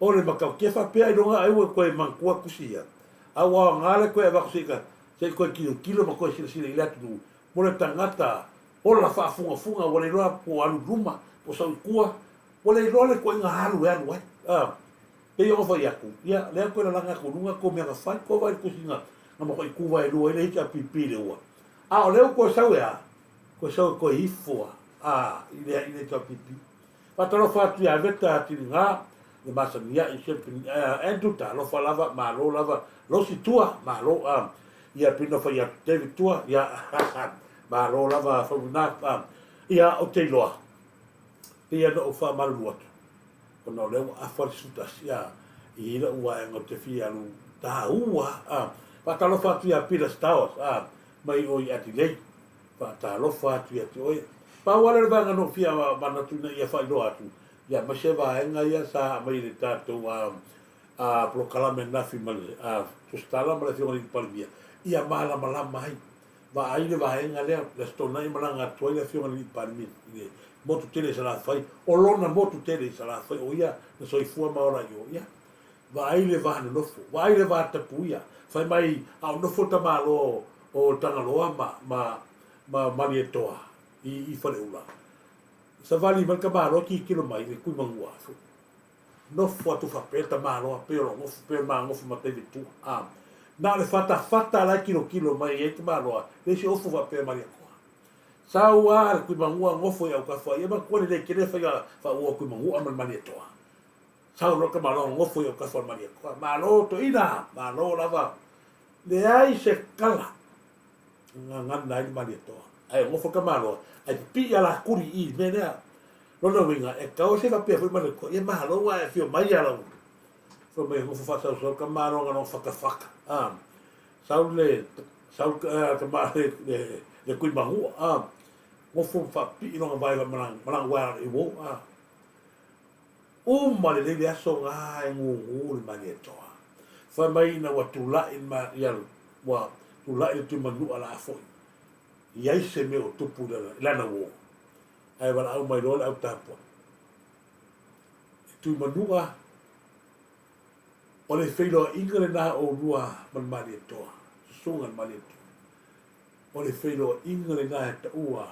Speaker 2: O le matautia faapea ailoga ai ua toe manatua tusi ia. A ua aoga le toe avatu se i ka se i toe tilotilo ma toe silasila i le atunuu mo le tagata ola faafugafuga ua le iloa po o alu i luma po o sau i tua ua le iloa le ituaiga alu e alu ai. A pei ona fai atu, ia lea toe lalaga atu i luga tou mea na fai, tou vaai i le tusi na na matuai tu vaelua ai le HRPP i le ua. A o lea ua toe sau e a? Toe sau e toe ifo a, a i le i le HRPP. Faatalofa atu ia Veta Tiliga, le masani ai Shelby Andrew, talofa lava, malo lava, Losi Tua, malo, a, ia pei ona fai atu, David Tua, ia, malo lava Faumuina, a, ia, ou te iloa, pei ona ou faamalulu atu, ona o lea ua afa le 11, a, e i ai lau vaega ou te fia alu taua, a, faatalofa atu ia Peter Stowers, a, mai o i Adelaide, faatalofa atu ia te oe. Pau lava lea o le vaega na ou fia manatu ina ia faailoa atu, ia aemaise vaega ia sa aumai i le tatou a, a, polokalame ananafi ma le a, Tusitala ma le Afioga i le Palemia, ia malamalama ai. Vaai le vaega lea, le Aso Toonai e malaga atu ai le Afioga i le Palemia i le motu tele i Salafai, o lona motu tele i Salafai, o ia na soifua ma ola i o. Ia, vaai le va nonofo, vaai le va tapuia, fai mai a o nofo le tamaloa o Tagaloa ma, ma, ma Malietoa i, i Faleula. Savali mai le tamaloa tilotilo mai i le Tuimanua. Nofo atu faapea le tamaloa pei o lou nofo, pei o le ma nofo ma taimi i tua. A, na o le fatafata la e tilotilo mai ai le tamaloa, leai se ofo faapea Malietoa. Sau a le Tuimanua nofo i autafa, ia manatua lelei tele faiga faaua o Tuimanua ma le Malietoa. Sau loa le tamaloa nofo i autafa o le Malietoa. Malo toeaina, malo lava. Leai se tala na gagana ai le Malietoa. Ae nofo le tamaloa, ae pipii alakuli i i le mea lea. Lona uiga, e tatau se faapea foi Malietoa, ia malo ua e afio mai a lau fai mai nofo faasausau le tamaloa na lona fatafata. A, sau le, sau le tama le, le, le Tuimanua, a, nofo faapipii lona vae ma lana uaea i uo, a. Uma lelei le aso na e gugu le Malietoa. Fai mai ina ua tulai ma ia ua tulai le Tuimanua la foi. I ai se mea o tupu i lana uo. Ae valaau mai loa le au tapuai. E Tuimanua, o le feiloaiga lena o oulua ma le Malietoa, susuga i le Malietoa. O le feiloaiga lena e taua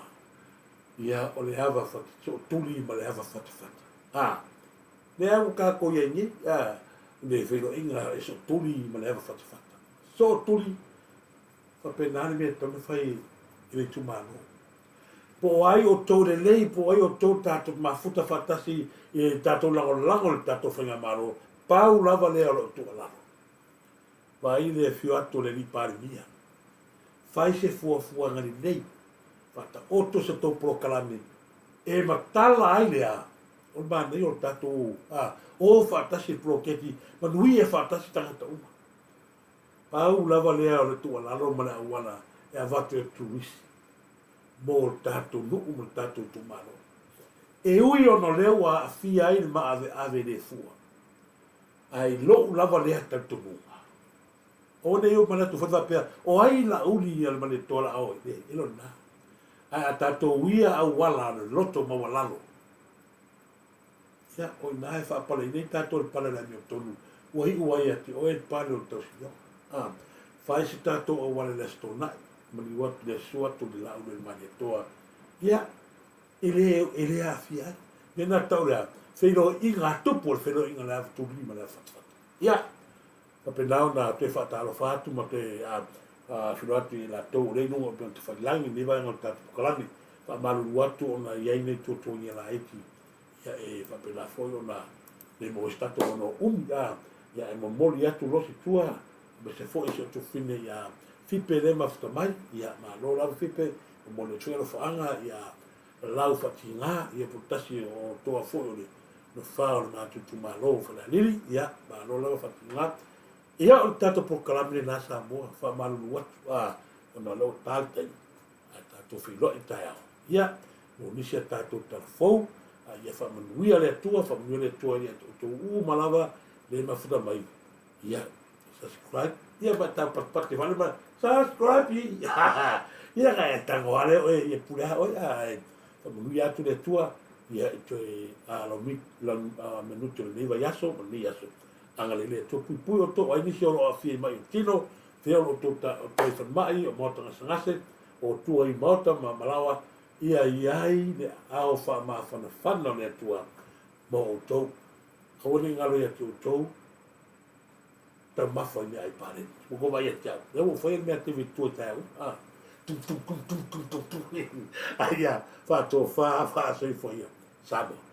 Speaker 2: ia o le ava sootuli ma le ava fatafata. A, lea ua tatou i ai nei, a, le feiloaiga e sootuli ma le ava fatafata. Sootuli, faapena le mea e tatau ona fai i le itumalo. Po o ai outou lelei, po o ai outou tatou mafuta faatasi i le tatou lagolago i le tatou Faigamalo, pau lava lea o lau tuualalo. Vaai le afio atu o le Alii Palemia. Fai se fuafuaga lelei, faataoto se tou polokalame e matala ai le a, o le manaia o le tatou a, o faatasi le poloketi, manuia faatasi tagata uma. Pau lava lea o le tuualalo ma le auala e avatu e turisi mo le tatou nuu ma le tatou itumalo. E ui ona o lea ua aafia ai le maaveave le fua, ae i lou lava lea talitonuga, aua ne i ou manatu foi faapea, o ai Laauli ia le Malietoa la oe? Le, e le o lena. Ae a tatou uia auala o le loto maualalo, ia, o i ina e faapaleina ai tatou i le pale o le amiotonu, ua iu ai ia te oe le pale o le tausinioga. A, fai se tatou auala i le Aso Toonai, maliu atu i le Aso Sua atu i le Laauli o le Malietoa, ia, E le, e le aafia ai. Mea na tau le a? Feiloaiga a tupu o le feiloaiga o le ava tuli ma le ava fatafata. Ia, faapena ona toe faatalofa atu ma toe a, a feiloai atu i latou o lea i luga o upega tafailagi i lenei vaega o le tatou polokalame. Faamalulu atu ona e i ai nai tuatuagia laiti, ia e faapena foi ona le maua ai se tatou avanoa umi, a, ia e momoli atu losi tua, aemaise foi si ou tuafafine ia Fipe lea e mafuta mai, ia malo lava Fipe, Momoli atu foi alofaaga ia Lau Faatiga, ia po o tasi o toa foi o le Nofa o le matou itumalo o Falealili, ia malo lava Faatiga. Ia o le tatou polokalame lena Samoa, faamalulu atu, a, ona o lea ua ta le taimi, ae tatou feiloai i le taeao. Ia, mo nisi a tatou tala fou, a ia faamanuia le Atua, faamanuia le Atua ia te outou uma lava le mafuta mai. Ia, subscribe, ia ma tau patipati wale ma, subscribe, ia ka e tango ale oe, ia pule a oe, a e faamanuia atu le Atua, ia i toe a lau mi, lau a menuti o lenei vaiaso ma lenei aso. Agalelei le Atua puipui outou, ai nisi o lo o aafia i mai o tino, fea o lo o outou ta, o toi falemai, o maota gasegase, o tua i maota ma malaoa, ia i ai le aao faamafanafana o le Atua mo outou. Aua ne i galo ia te outou, taumafa i meaai paleni. Ua tou vaai atu ia au, lea ua ou faia le mea teve i tua i taeao uma, a, tum tum tum tum tum tum tum, ai ia, faatofa, faasoifua ia, Samoa.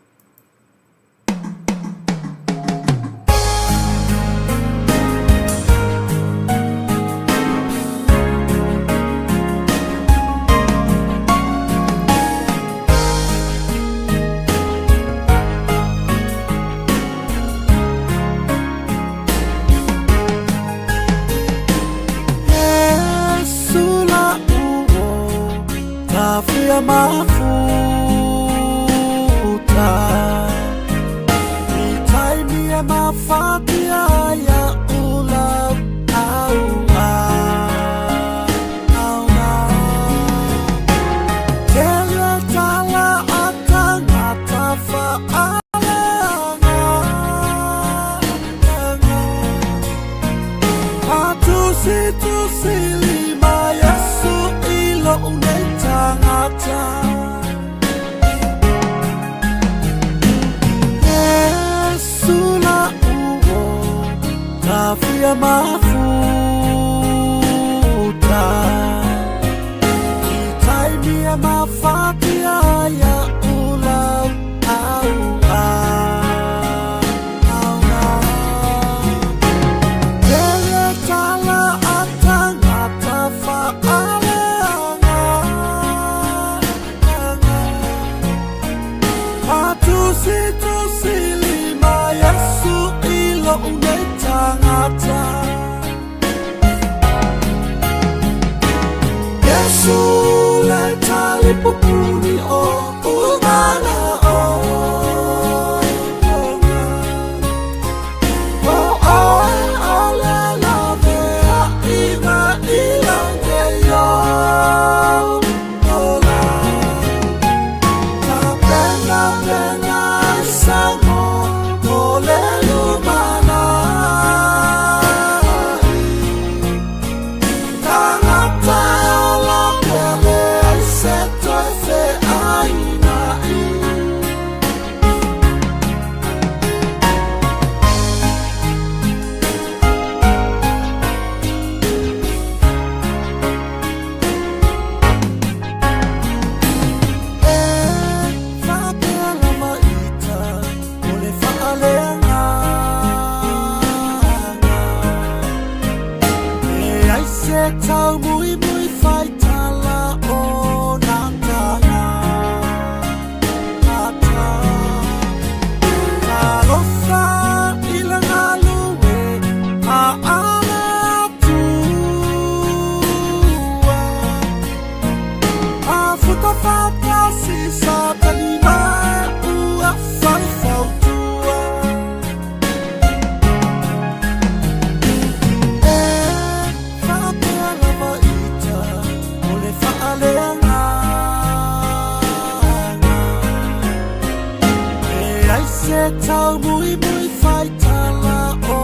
Speaker 1: taumuimui faitala o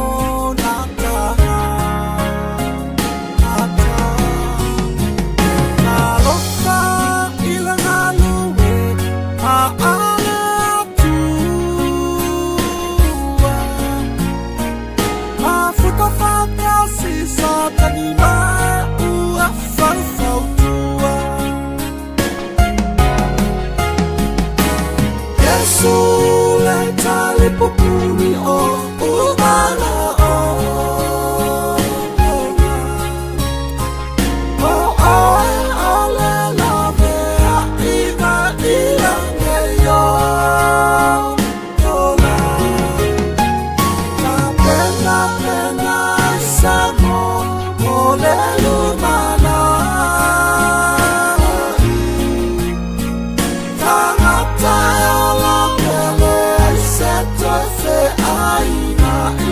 Speaker 1: nā tagata. Talofa i le galue a le Atua. Mafuta faatasi Satani ma ua faufautua. Iesu le talipupuni o umana ona. O oe o le laveaiga i lagi ola. Tapenapena ai Samoa mo le lumanai. Tagata e ola pea leai se toe feainai.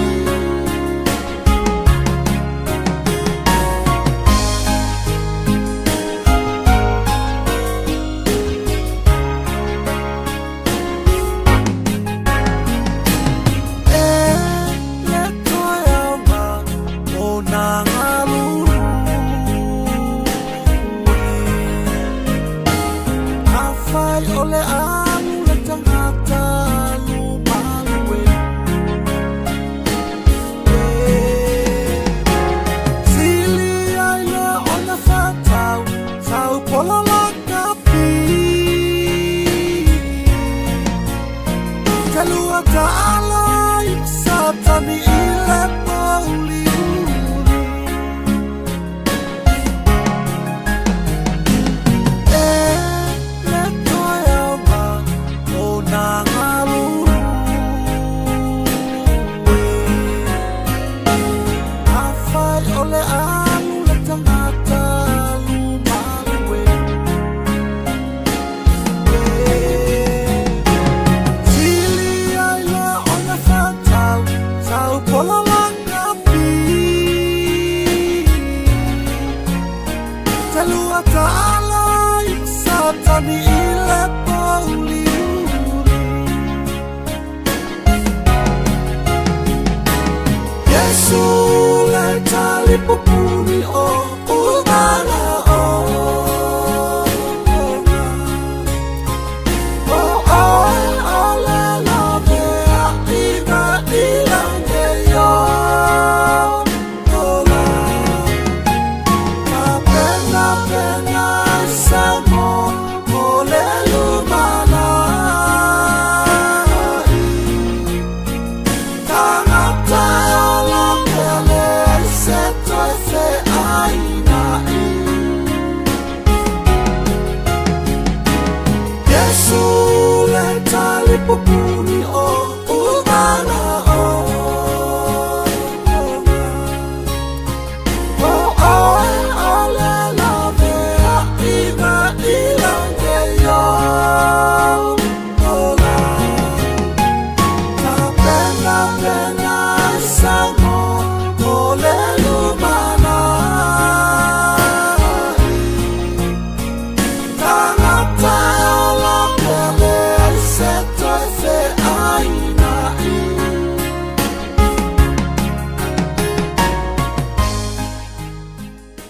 Speaker 1: E le toe aoga o nā galulue. Afai o le alu le tagata alu malue. E sili ai le ona whatau, tau pola la kapi. Te lua taala i Satani i le pouliuli. E le toe aoga o nā galulue. Afai o le alu le tagata alu malue. E sili ai le ona whatau, tau pola la kapi. Te lua taala i Satani i le pouliuli. Iesu le talipupuni o